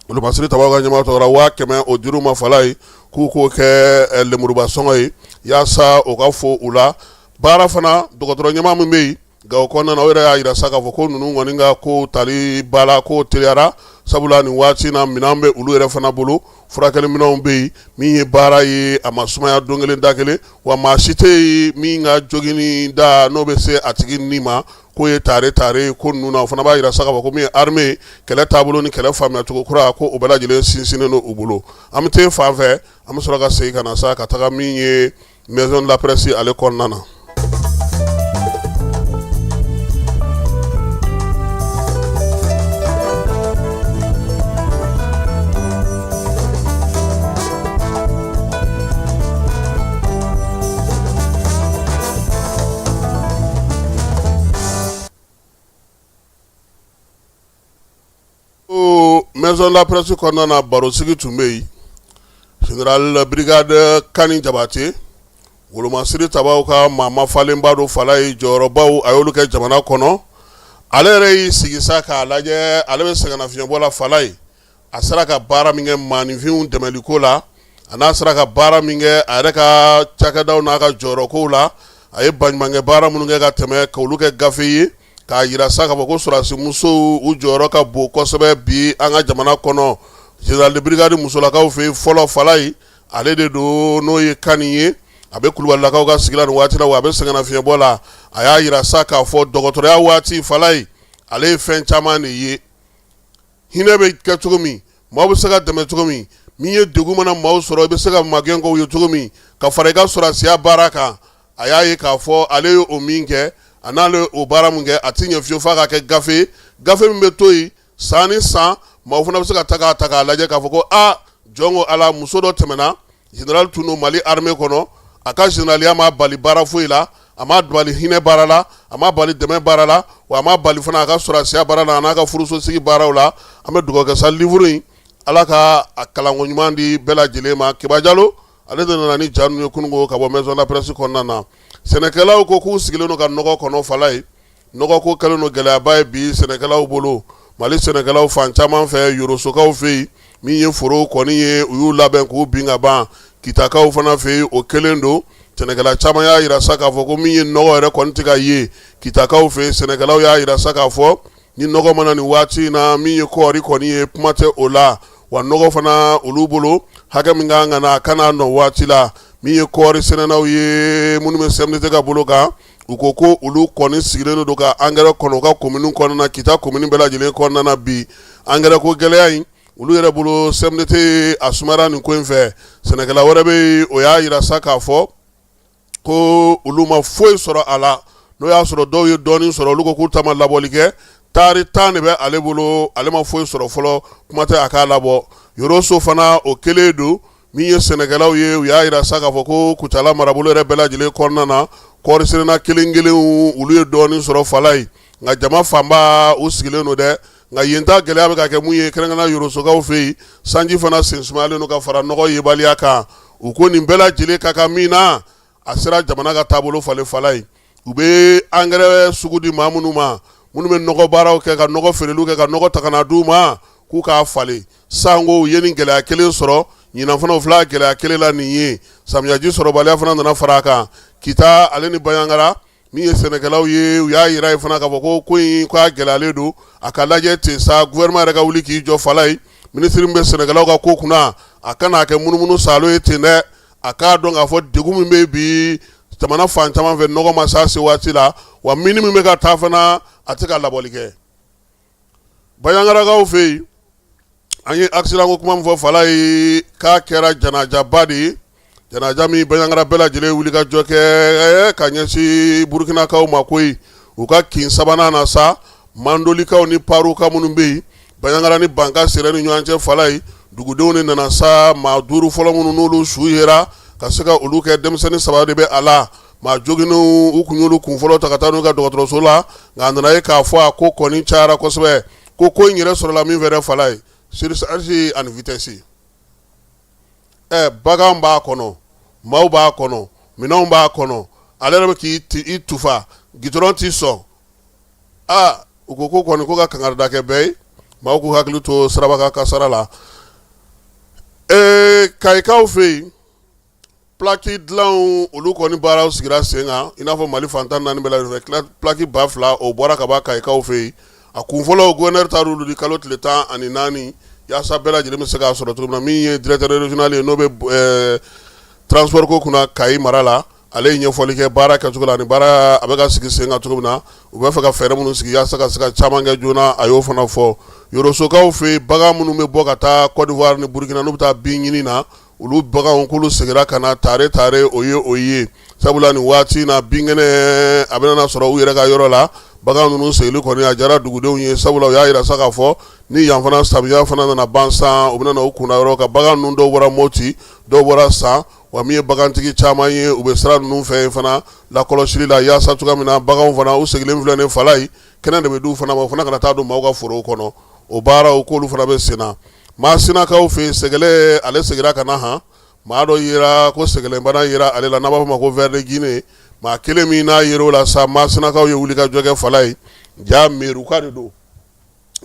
wolomasiri tabaw ka ɲɛmaa tɔgɔ la, 100 000 o dir'u ma fala ye, k'u k'o kɛ lemuruba sɔngɔ ye yaasa o ka fo u la. Baara fana dɔgɔtɔrɔ ɲɛmaa min bɛ yen Gawo kɔnɔna na, o yɛrɛ y'a jira sa k'a fɔ ko ninnu kɔni ka ko tali ba la, k'o teliyara, sabula nin waati na minɛn bɛ olu yɛrɛ fana bolo, furakɛli minɛnw bɛ yen. Min ye baara ye, a ma sumaya don kelen da kelen, wa maa si tɛ yen min ka jogini da n'o bɛ se a tigi ni ma k'o ye tare tare ko ninnu na. O fana b'a jira sa k'a fɔ ko min ye armée kɛlɛ taabolo ni kɛlɛ faamuyacogo kura, ko o bɛɛ lajɛlen sinsinnen don u bolo. An bɛ taa fan fɛ, an bɛ sɔrɔ ka segin ka na sa ka taga min ye maison de la presse ale kɔnɔna na. Maison de la presse kɔnɔna na, barosigi tun bɛ yen. Général brigade Kani Jabate, wolomasiri tabaw ka maa mafalenba don fala ye, jɔyɔrɔbaw a y'olu kɛ jamana kɔnɔ. Ale yɛrɛ y'i sigi sa k'a lajɛ, ale bɛ sɛgɛnnafiɲɛbɔ la fala ye. A sera ka baara min kɛ maaninfinw dɛmɛliko la, a n'a sera ka baara min kɛ a yɛrɛ ka cakɛdaw n'a ka jɔyɔrɔkow la, a ye baɲumankɛ baara minnu kɛ ka tɛmɛ, k'olu kɛ gafe ye k'a jira sa k'a fɔ ko sɔrɔdasi musow u jɔyɔrɔ ka bon kosɛbɛ bi an ka jamana kɔnɔ. Général de brigade musolakaw fɛ yen fɔlɔ fala ye, ale de don, n'o ye Kani ye. A bɛ kulubalilakaw ka sigi la nin waati la, wa a bɛ sɛgɛnnafiɲɛbɔ la. A y'a jira sa k'a fɔ dɔgɔtɔrɔya waati fala ye, ale ye fɛn caman de ye. Hinɛ bɛ kɛ cogo min, Maaw bɛ se ka dɛmɛ cogo min, min ye degun mana maaw sɔrɔ, i bɛ se ka magɛn k'u ye cogo min, ka fara i ka sɔrɔdasiya baara kan. A y'a ye k'a fɔ ale ye o min kɛ, a n'ale o baara min kɛ, a tɛ ɲɛ fiyewu f'a ka kɛ gafe ye, gafe min bɛ to yen san ni san, maaw fana bɛ se ka ta k'a ta k'a lajɛ k'a fɔ ko aa, jɔn ko Ala, muso dɔ tɛmɛna, général tun don Mali armée kɔnɔ, a ka généraliya m'a bali baara foyi la, a m'a bali hinɛ baara la, a m'a bali dɛmɛ baara la, wa a m'a bali fana a ka sɔrɔdasiya baara la, a n'a ka furusosigi baaraw la. An bɛ dugawu kɛ sa, livre in, Ala ka a kalanko ɲuman di bɛɛ lajɛlen ma. Keba Jalo, ale de nana ni ja ninnu ye kununko ka bɔ maison de la presse kɔnɔna na. Sɛnɛkɛlaw ko k'u sigilen don ka nɔgɔ kɔnɔ fala ye. Nɔgɔ ko kɛlen don gɛlɛyaba ye bi sɛnɛkɛlaw bolo. Mali sɛnɛkɛlaw fan caman fɛ, Yorosokaw fɛ yen, min ye foro kɔni ye, u y'u labɛn k'u bin ka ban. Kitakaw fana fɛ yen, o kelen don. Sɛnɛkɛla caman y'a jira sa k'a fɔ ko min ye nɔgɔ yɛrɛ kɔni tɛ ka ye Kitakaw fɛ yen. Sɛnɛkɛlaw y'a jira sa k'a fɔ ni nɔgɔ ma na nin waati in na, min ye kɔɔri kɔni ye, kuma tɛ o la. Wa nɔgɔ fana, olu bolo, hakɛ min kan ka na, a kana nɔ waati la. Min ye kɔɔri sɛnɛnaw ye, minnu bɛ CMDT ka bolo kan, u ko ko olu kɔni sigilen don ka angɛrɛ kɔnɔ u ka komini kɔnɔna na, Kita komini bɛɛ lajɛlen kɔnɔna na bi. Angɛrɛ ko gɛlɛya in, olu yɛrɛ bolo, CMDT a sumayara nin ko in fɛ. Sɛnɛkɛla wɛrɛ bɛ yen, o y'a jira sa k'a fɔ ko olu ma foyi sɔrɔ a la. N'o y'a sɔrɔ dɔw ye dɔɔnin sɔrɔ, olu ko k'u ta ma labɔli kɛ. Taari 10 de bɛ ale bolo, ale ma foyi sɔrɔ fɔlɔ, kuma tɛ a k'a labɔ. Yoroso fana, o kelen don. Min ye sɛnɛkɛlaw ye, u y'a jira sa k'a fɔ ko Kucala marabolo yɛrɛ bɛɛ lajɛlen kɔnɔna na, kɔɔri sɛnɛna kelen kelen, olu ye dɔɔnin sɔrɔ fala ye, nka jama fanba, u sigilen don dɛ. Nka yen ta gɛlɛya bɛ ka kɛ mun ye, kɛrɛnkɛrɛnnenya Yorosokaw fɛ yen, sanji fana sen sumayalen don ka fara nɔgɔ yebaliya kan. U ko nin bɛɛ lajɛlen ka kan min na, a sera jamana ka taabolo falen fala ye. U bɛ angɛrɛ sugu di maa minnu ma, minnu bɛ nɔgɔ baaraw kɛ, ka nɔgɔ feereliw kɛ, ka nɔgɔ ta ka na d'u ma k'u k'a falen. Sanko u ye nin gɛlɛya kelen sɔrɔ, ɲinan fana u filɛ gɛlɛya kelen la nin ye. Samiyaji sɔrɔbaliya fana nana fara a kan. Kita ale ni Banjagara, min ye sɛnɛkɛlaw ye, u y'a jira yen fana k'a fɔ ko ko in k'a gɛlɛyalen don, a ka lajɛ ten sa, gouvernement yɛrɛ ka wuli k'i jɔ fala ye. Minisiri min bɛ sɛnɛkɛlaw ka ko kunna, a kana kɛ munumunu saalo ye ten dɛ. A k'a dɔn k'a fɔ degun min bɛ bi jamana fan caman fɛ, nɔgɔ ma s'a se waati la, wa mini min bɛ ka taa fana, a tɛ ka labɔli kɛ. Banjagarakaw fɛ yen, an ye accident ko kuma min fɔ fala ye, k'a kɛra janajaba de ye, janaja min Banjagara bɛɛ lajɛlen wuli ka jɔ kɛ ka ɲɛsin Burukinakaw ma koyi. U ka kin sabanan na sa, Mandolikaw ni Paruka minnu bɛ yen Banjagara ni Banka sira ni ɲɔgɔn cɛ fala ye, dugudenw de nana sa. Maa 5 fɔlɔ minnu n'olu su yera ka se ka olu kɛ, denmisɛnnin 3 de bɛ a la. Maa joginnenw, u kun y'olu kun fɔlɔ ta ka taa n'u ka dɔgɔtɔrɔso la, nka a nana ye k'a fɔ a ko kɔni cayara kosɛbɛ. Ko ko in yɛrɛ sɔrɔla min fɛ fala ye, surcharge ani vitesse. Ɛ, bagan b'a kɔnɔ, maaw b'a kɔnɔ, minɛnw b'a kɔnɔ, ale yɛrɛ bɛ k'i tufa, gidɔrɔn t'i sɔn. Aa, u ko ko kɔni ko ka kangarida kɛ bɛɛ ye, maaw k'u hakili to sirabakan kasara la. Ee, Kayikaw fɛ yen, Plaque dilanw, olu kɔni baaraw sigira sen kan i n'a fɔ Mali fan 14 bɛɛ lajɛlen fɛ. Plaque 2000, o bɔra ka ban Kayikaw fɛ yen. A kun fɔlɔ, gouverneur taar'olu di kalo tile 14, yaasa bɛɛ lajɛlen bɛ se k'a sɔrɔ cogo min na. Min ye directeur régional ye, n'o bɛ transport ko kunna Kayi mara la, ale ye ɲɛfɔli kɛ baara kɛcogo la ani baara a bɛ ka sigi sen kan cogo min na. U b'a fɛ ka fɛɛrɛ minnu sigi yaasa ka se ka caman kɛ joona, a y'o fana fɔ. Yorosokaw fɛ yen, bagan minnu bɛ bɔ ka taa Côte d'Ivoire ni Burukina, n'u bɛ taa bin ɲini na, olu baganw k'olu seginna ka na tare tare. O ye o ye, sabula nin waati na, binkɛnɛ a bɛna sɔrɔ u yɛrɛ ka yɔrɔ la. Bagan ninnu seginni kɔni, a diyara dugudenw ye, sabula u y'a jira sa k'a fɔ ni yan fana samiya fana nana ban san, u bɛna u kunda yɔrɔ kan. Bagan ninnu, dɔw bɔra Moti, dɔw bɔra San, wa min ye bagantigi caman ye, u bɛ sira ninnu fɛ fana lakɔlɔsili la, yaasa cogoya min na baganw fana, u seginnen filɛ nin fala ye, kɛnɛ de bɛ d'u fana ma, u fana kana taa don maaw ka forow kɔnɔ. O baaraw, k'olu fana bɛ sen na. Masinakaw fɛ yen, sɛgɛlɛ, ale seginna ka na han. Maa dɔ yera ko sɛgɛlɛbana yera ale la, n'a b'a fɔ ma ko ver de Guinée. Maa kelen min n'a yer'o la sa, Masinakaw ye wuli ka jɔ kɛ fala ye. Ja Meruka de don,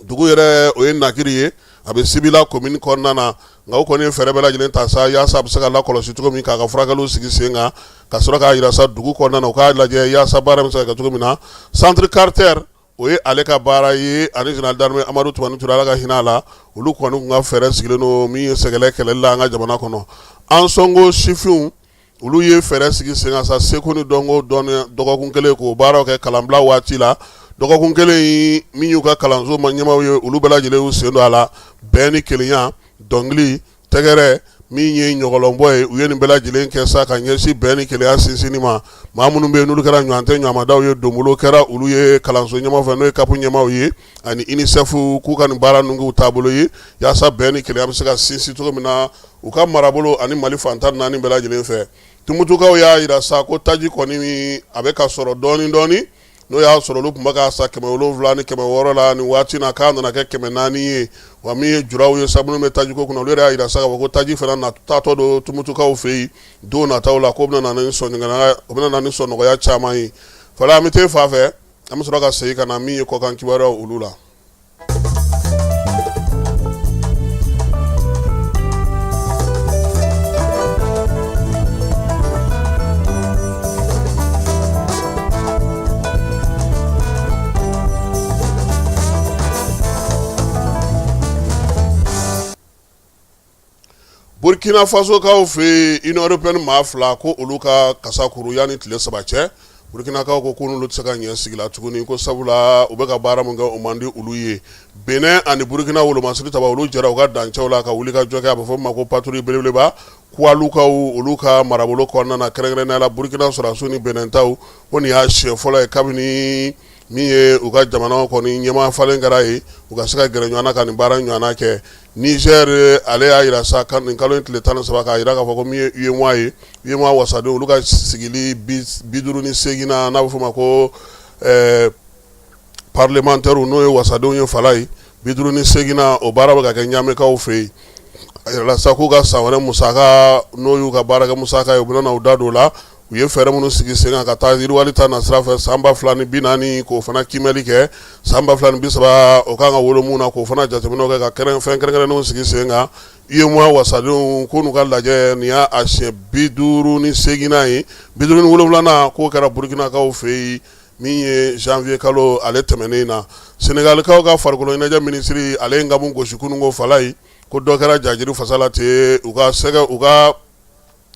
dugu yɛrɛ o ye Nakiri ye, a bɛ Sibila commune kɔnɔna na. Nka u kɔni ye fɛɛrɛ bɛɛ lajɛlen ta sa yaasa a bɛ se ka lakɔlɔsi cogo min, k'a ka furakɛliw sigi sen kan, ka sɔrɔ k'a jira sa dugu kɔnɔna na, u k'a lajɛ yaasa baara bɛ se ka kɛ cogo min na. Centre Carter, o ye ale ka baara ye, ani général d'armée Amadu Tumani Ture, Ala ka hinɛ a la, olu kɔni tun ka fɛɛrɛ sigilen don min ye sɛgɛlɛ kɛlɛli la an ka jamana kɔnɔ. Ansongo sifinw, olu ye fɛɛrɛ sigi sen kan sa, seko ni dɔnko dɔgɔkun kelen k'o baaraw kɛ kalanbila waati la. Dɔgɔkun kelen min y'u ka kalanso ma ɲɛmaaw ye, olu bɛɛ lajɛlen y'u sen don a la, bɛn ni kelenya, dɔnkili, tɛgɛrɛ, min ye ɲɔgɔlɔnbɔ ye, u ye nin bɛɛ lajɛlen kɛ sa ka ɲɛsin bɛn ni kelenya sinsinni ma. Maa minnu bɛ yen n'olu kɛra ɲɔgɔn tɛ ɲɔgɔnmadaw ye, donbolo kɛra olu ye kalanso ɲɛmaaw fɛ, n'o ye CAP ɲɛmaaw ye ani UNICEF, k'u ka nin baara ninnu k'u taabolo ye yaasa bɛn ni kelenya bɛ se ka sinsin cogo min na u ka marabolo ani Mali fan 14 bɛɛ lajɛlen fɛ. Tumutukaw y'a jira sa ko taji kɔni a bɛ ka sɔrɔ dɔɔnin dɔɔnin, n'o y'a sɔrɔ olu tun bɛ k'a san 700 ni 600 la nin waati na, k'a nana kɛ 400 ye. Wa min ye juraw ye sa minnu bɛ tajiko kunna, olu yɛrɛ y'a jira sa k'a fɔ ko taji fana na taatɔ don Tumutukaw fɛ yen don nataw la, k'o bɛna na ni sɔnnɔgɔya caman ye. Fala, an bɛ taa fan fɛ, an bɛ sɔrɔ ka segin ka na min ye kɔkan kibaruyaw olu la. Burkina Fasokaw fɛ yen, Union européenne maa fila ko olu ka kasa kuru yanni tile 3 cɛ. Burkinakaw ko k'olu tɛ se ka ɲɛ sigi la tuguni, ko sabula u bɛ ka baara min kɛ o man di olu ye. Benin ani Burkina wolomasiri taba, olu jɛra u ka dancɛw la ka wuli ka jɔ kɛ, a bɛ fɔ min ma ko patrouille belebeleba Koualoukaw olu ka marabolo kɔnɔna na, kɛrɛnkɛrɛnnenya la Burkina sɔrɔdasiw ni Benin taw. Ko nin y'a siɲɛ fɔlɔ ye kabini min ye u ka jamana kɔni ɲɛmaa falen kɛra ye, u ka se ka gɛrɛ ɲɔgɔn na ka nin baara ɲɔgɔnna kɛ. Niger ale y'a jira sa nin kalo in tile 13, k'a jira k'a fɔ ko min ye UEMOA ye, UEMOA wasadenw olu ka sigili 58nan, n'a bɛ f'o ma ko parlementaires, n'o ye wasadenw ye, fala ye 58nan, o baara bɛ ka kɛ Ɲamekaw fɛ yen. A jirala sa k'u ka san wɛrɛ musaka, n'o y'u ka baarakɛ musaka ye, u bɛna u da don o la. U ye fɛɛrɛ minnu sigi sen kan ka taa yiriwali ta nasira fɛ san 2040, k'o fana kiimɛli kɛ, san 2030 o kan ka wolo min na, k'o fana jateminɛw kɛ ka fɛn kɛrɛnkɛrɛnnenw sigi sen kan. UEMOA wasadenw ko n'u ka lajɛ, nin y'a siɲɛ 58nan ye, 57nan k'o kɛra Burukinakaw fɛ yen min ye janvier kalo ale tɛmɛnen na. Senegalikaw ka farikolo ɲɛnajɛ minisiri ale ye nkamu gosi kunun ko fala ye, ko dɔ kɛra jajiri fasa la ten, u ka sɛgɛ u ka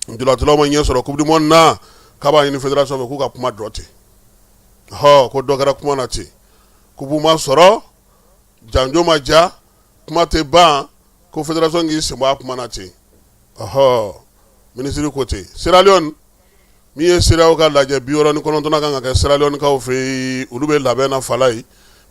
ntolacilaw ma ɲɛ sɔrɔ coupe du monde na, k'a b'a ɲini fédération fɛ k'u ka kuma dɔ ten. Hɔ, ko dɔ kɛra kuma na ten, coupe ma sɔrɔ, janjo ma ja, kuma tɛ ban, ko fédération k'i sen bɔ a kuma na ten. Ɔhɔ, minisiri ko ten. Sierra Leone, min ye CEDEAO ka lajɛ 69nan kan ka kɛ Sierra Leone kaw fɛ yen, olu bɛ labɛn na fala ye.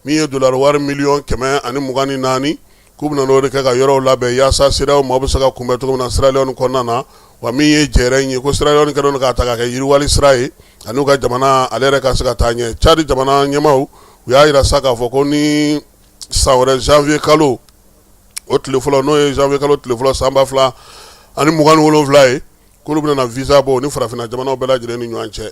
Min ye dollar wari miliyɔn 124, k'u bɛna n'o de kɛ ka yɔrɔw labɛn yaasa CEDEAO maaw bɛ se ka kunbɛn cogo min na Sierra Leone kɔnɔna na. Wa min ye jɛrɛ in ye, ko Sierra Leone kɛlen don k'a ta k'a kɛ yiriwali sira ye ani u ka jamana ale yɛrɛ ka se ka taa ɲɛ. Tchad jamana ɲɛmaaw, u y'a jira sa k'a fɔ ko ni san wɛrɛ janvier kalo o tile fɔlɔ, n'o ye janvier kalo tile fɔlɔ san 2027 ye, k'olu bɛna na visa bɔ ni farafinna jamanaw bɛɛ lajɛlen ni ɲɔgɔn cɛ.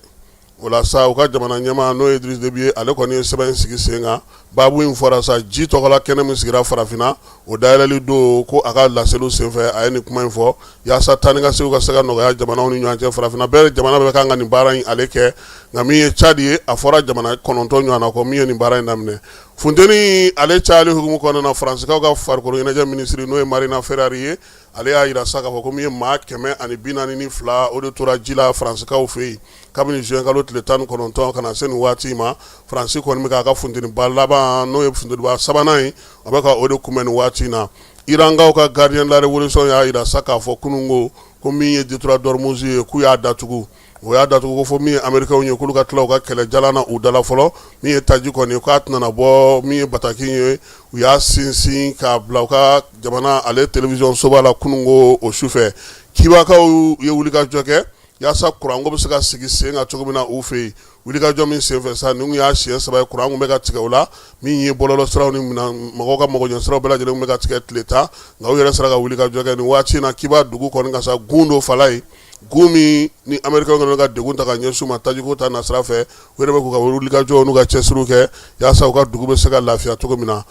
O la sa, u ka jamana ɲɛmaa, n'o ye Idriss Déby ye, ale kɔni ye sɛbɛn sigi sen kan. Baabu in fɔra sa ji tɔgɔla kɛnɛ min sigira farafinna, o dayɛlɛli don, ko a ka laseliw senfɛ a ye nin kuma in fɔ yaasa taa ni ka seginw ka se ka nɔgɔya jamanaw ni ɲɔgɔn cɛ. Farafinna bɛɛ jamana bɛɛ kan ka nin baara in ale kɛ, nka min ye Tchad ye, a fɔra jamana 9 ɲɔgɔn na kɔ min ye nin baara in daminɛ. Funteni ale cayali hukumu kɔnɔna na, Faransikaw ka farikolo ɲɛnajɛ minisiri, n'o ye Marina Ferrari ye, ale y'a jira sa k'a fɔ ko min ye maa 142, o de tora ji la Faransikaw fɛ yen kabini juin kalo tile 19 ka na se nin waati ma. Faransi kɔni bɛ k'a ka funteniba laban, n'o ye funteniba sabanan ye, a bɛ ka o de kunbɛn nin waati in na. Irankaw ka gardien de la révolution y'a jira sa k'a fɔ kunun ko min ye détroit d'Ormuz ye, k'u y'a datugu. O y'a datugu ko fo min ye Américains ye, k'olu ka tila u ka kɛlɛ jalan na u da la fɔlɔ. Min ye taji kɔni ye, k'a tɛna bɔ. Min ye bataki ye, u y'a sinsin k'a bila u ka jamana ale télévision soba la kunun ko o sufɛ. Kibakaw ye wulikajɔ kɛ yaasa kuranko bɛ se ka sigi sen kan cogo min na u fɛ yen. Wulikajɔ min senfɛ sa, nin y'a siɲɛ saba ye kuran bɛ ka tigɛ u la. Min ye bɔlɔlɔ siraw ni mɔgɔw ka magoɲɛ siraw bɛɛ lajɛlen bɛ ka tigɛ tile 10, nka u yɛrɛ sera ka wulikajɔ kɛ nin waati in na. Kiba dugu kɔni ka sa gun don fala ye, gun min ni Américains kɛlen ka degun ta ka ɲɛsin u ma tajiko ta nasira fɛ. U yɛrɛ bɛ k'u ka wulikajɔ n'u ka cɛsiriw kɛ yaasa u ka dugu bɛ se ka lafiya cogo min na.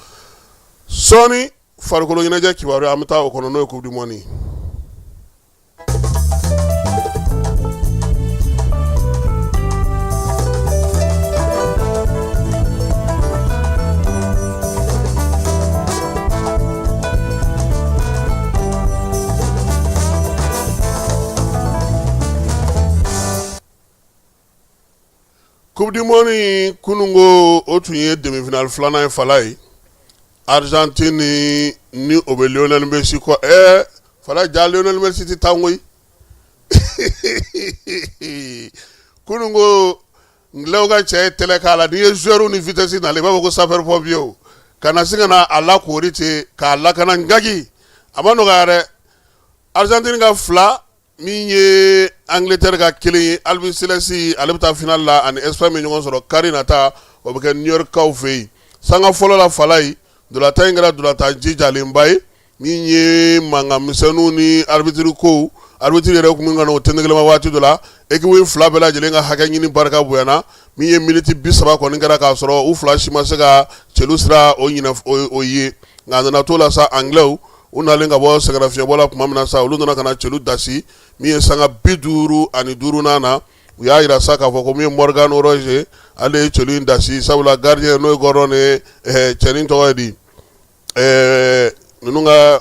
Sɔɔni farikolo ɲɛnajɛ kibaruya, an bɛ taa o kɔnɔ, n'o ye coupe du monde ye. Coupe du monde kununko o tun ye demi-finale filanan ye Falaye Argentine ni o bɛ Lionel Messi kɔ ɛɛ Falaye ja Lionel Messi tɛ taa koyi kununko Anglais ka cɛ ye tɛlɛ k'a la n'i ye joueur ni vitesse nalen i b'a fɔ ko sapeur pompier o ka na sin ka na a lakoori ten k'a lakana ngaki a ma nɔgɔya dɛ Argentine ka 2 min ye Angleterre ka 1 ye Albiceleste ale bɛ taa finale la ani Espagne bɛ ɲɔgɔn sɔrɔ kari nata o bɛ kɛ New York kaw fɛ yen sanga fɔlɔ la Falaye ntolatan in kɛra ntolatan jijalenba ye min ye mankan misɛnninw ni arbitre kow arbitre yɛrɛ tun bɛ ka na o tɛnɛgɛlɛma waati dɔ la équipe fila bɛɛ lajɛlen ka hakɛ ɲini barika bonyana min ye miniti 30 kɔni kɛra k'a sɔrɔ u fila si ma se ka celu sira o ɲinɛ o ye nka a nana to la sa anglais u nalen ka bɔ sɛgɛnnafiɲɛbɔ la tuma min na sa olu nana ka na celu dasi min ye sanga 55nan na u y'a jira sa k'a fɔ ko min ye Morgan Rogers ale ye celu in dasi sabula gardien n'o ye Gordon ye cɛnin tɔgɔ ye di ninnu ka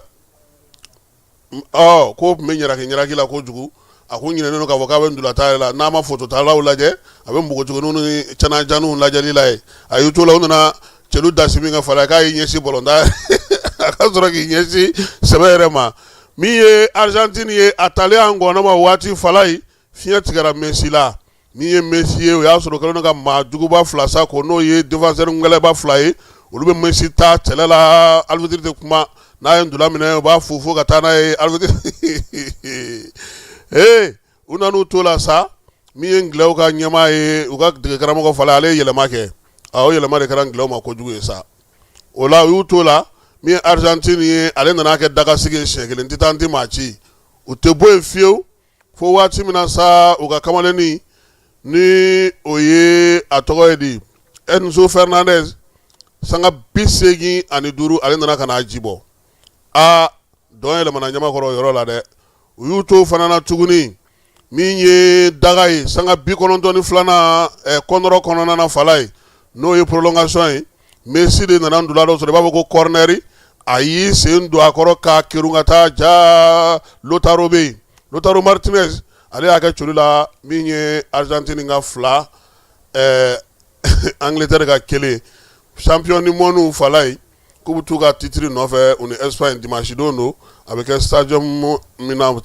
ko tun bɛ ɲaraki ɲaraki la kojugu a ko ɲinɛnen don k'a fɔ k'a bɛ ntolatan yɛrɛ la n'a ma fototalaw lajɛ a bɛ npogotigininw ni canajanninw lajɛli la ye a y'i to la u nana celu dasi min kɛ Falaye k'a y'i ɲɛsin bɔlɔnda a ka sɔrɔ k'i ɲɛsin sɛbɛ yɛrɛ ma min ye Argentine ye a talen an gɔnɔ ma waati Falaye fiɲɛ tigɛra Messi la min ye Messi ye o y'a sɔrɔ kɛlen ka maa juguba fila sa ko n'o ye défenseur ŋɛlɛba fila ye olu bɛ Messi ta kɛlɛ la arbitre tɛ kuma n'a ye ntola minɛ u b'a fo fo ka taa n'a ye arbitre ee u nan'u to la sa min ye anglais ka ɲɛmaa ye u ka dege karamɔgɔ Falaye ale ye yɛlɛma kɛ o yɛlɛma de kɛra anglais ma kojugu ye sa o la u y'u to la min ye Argentine ye ale nana kɛ dagasigi ye siɲɛ kelen tɛ taa n tɛ maa ci u tɛ bɔ yen fiyewu fo waati min na sa u ka kamalennin ni o ye a tɔgɔ ye di Enzo Fernandez sanga 85 ale nana ka n'a ji bɔ aa dɔn yɛlɛmana ɲamakɔrɔ o yɔrɔ la dɛ u y'u to fana na tuguni min ye daga ye sanga 92nan kɔnɔrɔ kɔnɔna na Falaye n'o ye prolongation ye Messi de nana ntola dɔ sɔrɔ i b'a fɔ ko corner a y'i sen don a kɔrɔ k'a kerun ka taa ja Lautaro bɛ yen Lautaro Martinez ale y'a kɛ celu la min ye Argentine ka 2 Angleterre ka 1 champion du monde Falaye k'u bɛ t'u ka titre nɔfɛ u ni Espagne dimanche don don a bɛ kɛ stadium min na u bɛ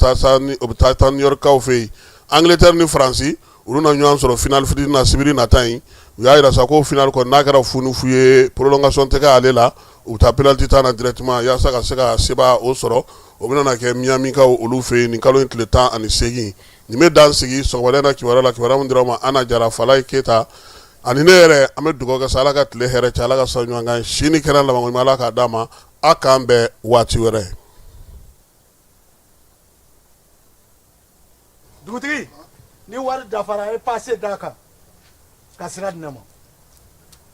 taa taa New York kaw fɛ yen Angleterre ni Faransi olu na ɲɔgɔn sɔrɔ finale fitinin na sibiri nata in u y'a jira sa ko finale kɔni n'a kɛra fu ni fu ye prolongation tɛ kɛ ale la u bɛ taa penalty ta na directement yaasa ka se ka seba o sɔrɔ o bɛna na kɛ Miami kaw olu fɛ yen nin kalo in tile 18 nin bɛ dan sigi sɔgɔmada in na kibaruya la kibaruya min dira aw ma Ana Jara Falaye Keyita ani ne yɛrɛ an bɛ dugawu kɛ sa Ala ka tile hɛrɛ caya Ala ka sa ɲɔgɔn kan si ni kɛnɛya labanko ɲuman Ala k'a d'an ma a k'an bɛn waati wɛrɛ. Dugutigi ni wari dafara e pase d'a kan ka sira di ne ma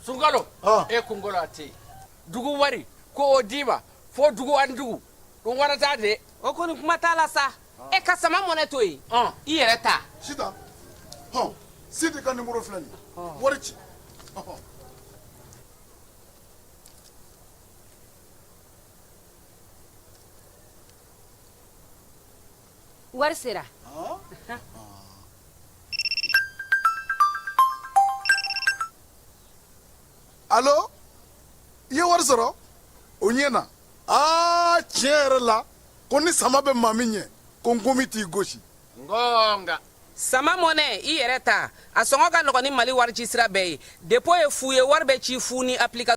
sunkalo e kunkolo a tɛ dugu wari ko o d'i ma fo dugu ani dugu ɗum warata de o kɔni kuma t'a la sa e ka sama mɔnɛ to yen i yɛrɛ ta sitan hɔn sidi ka nimoro filɛ nin wari ci Wari sera alo i ye wari sɔrɔ o ɲɛ na aa tiɲɛ yɛrɛ la ko ni sama bɛ maa min ɲɛ ko nkomi t'i gosi ngonga sama mɔnɛ i yɛrɛ ta a sɔngɔ ka nɔgɔn ni mali wari ci sira bɛɛ ye dépôt ye fu ye wari bɛ ci fu ni application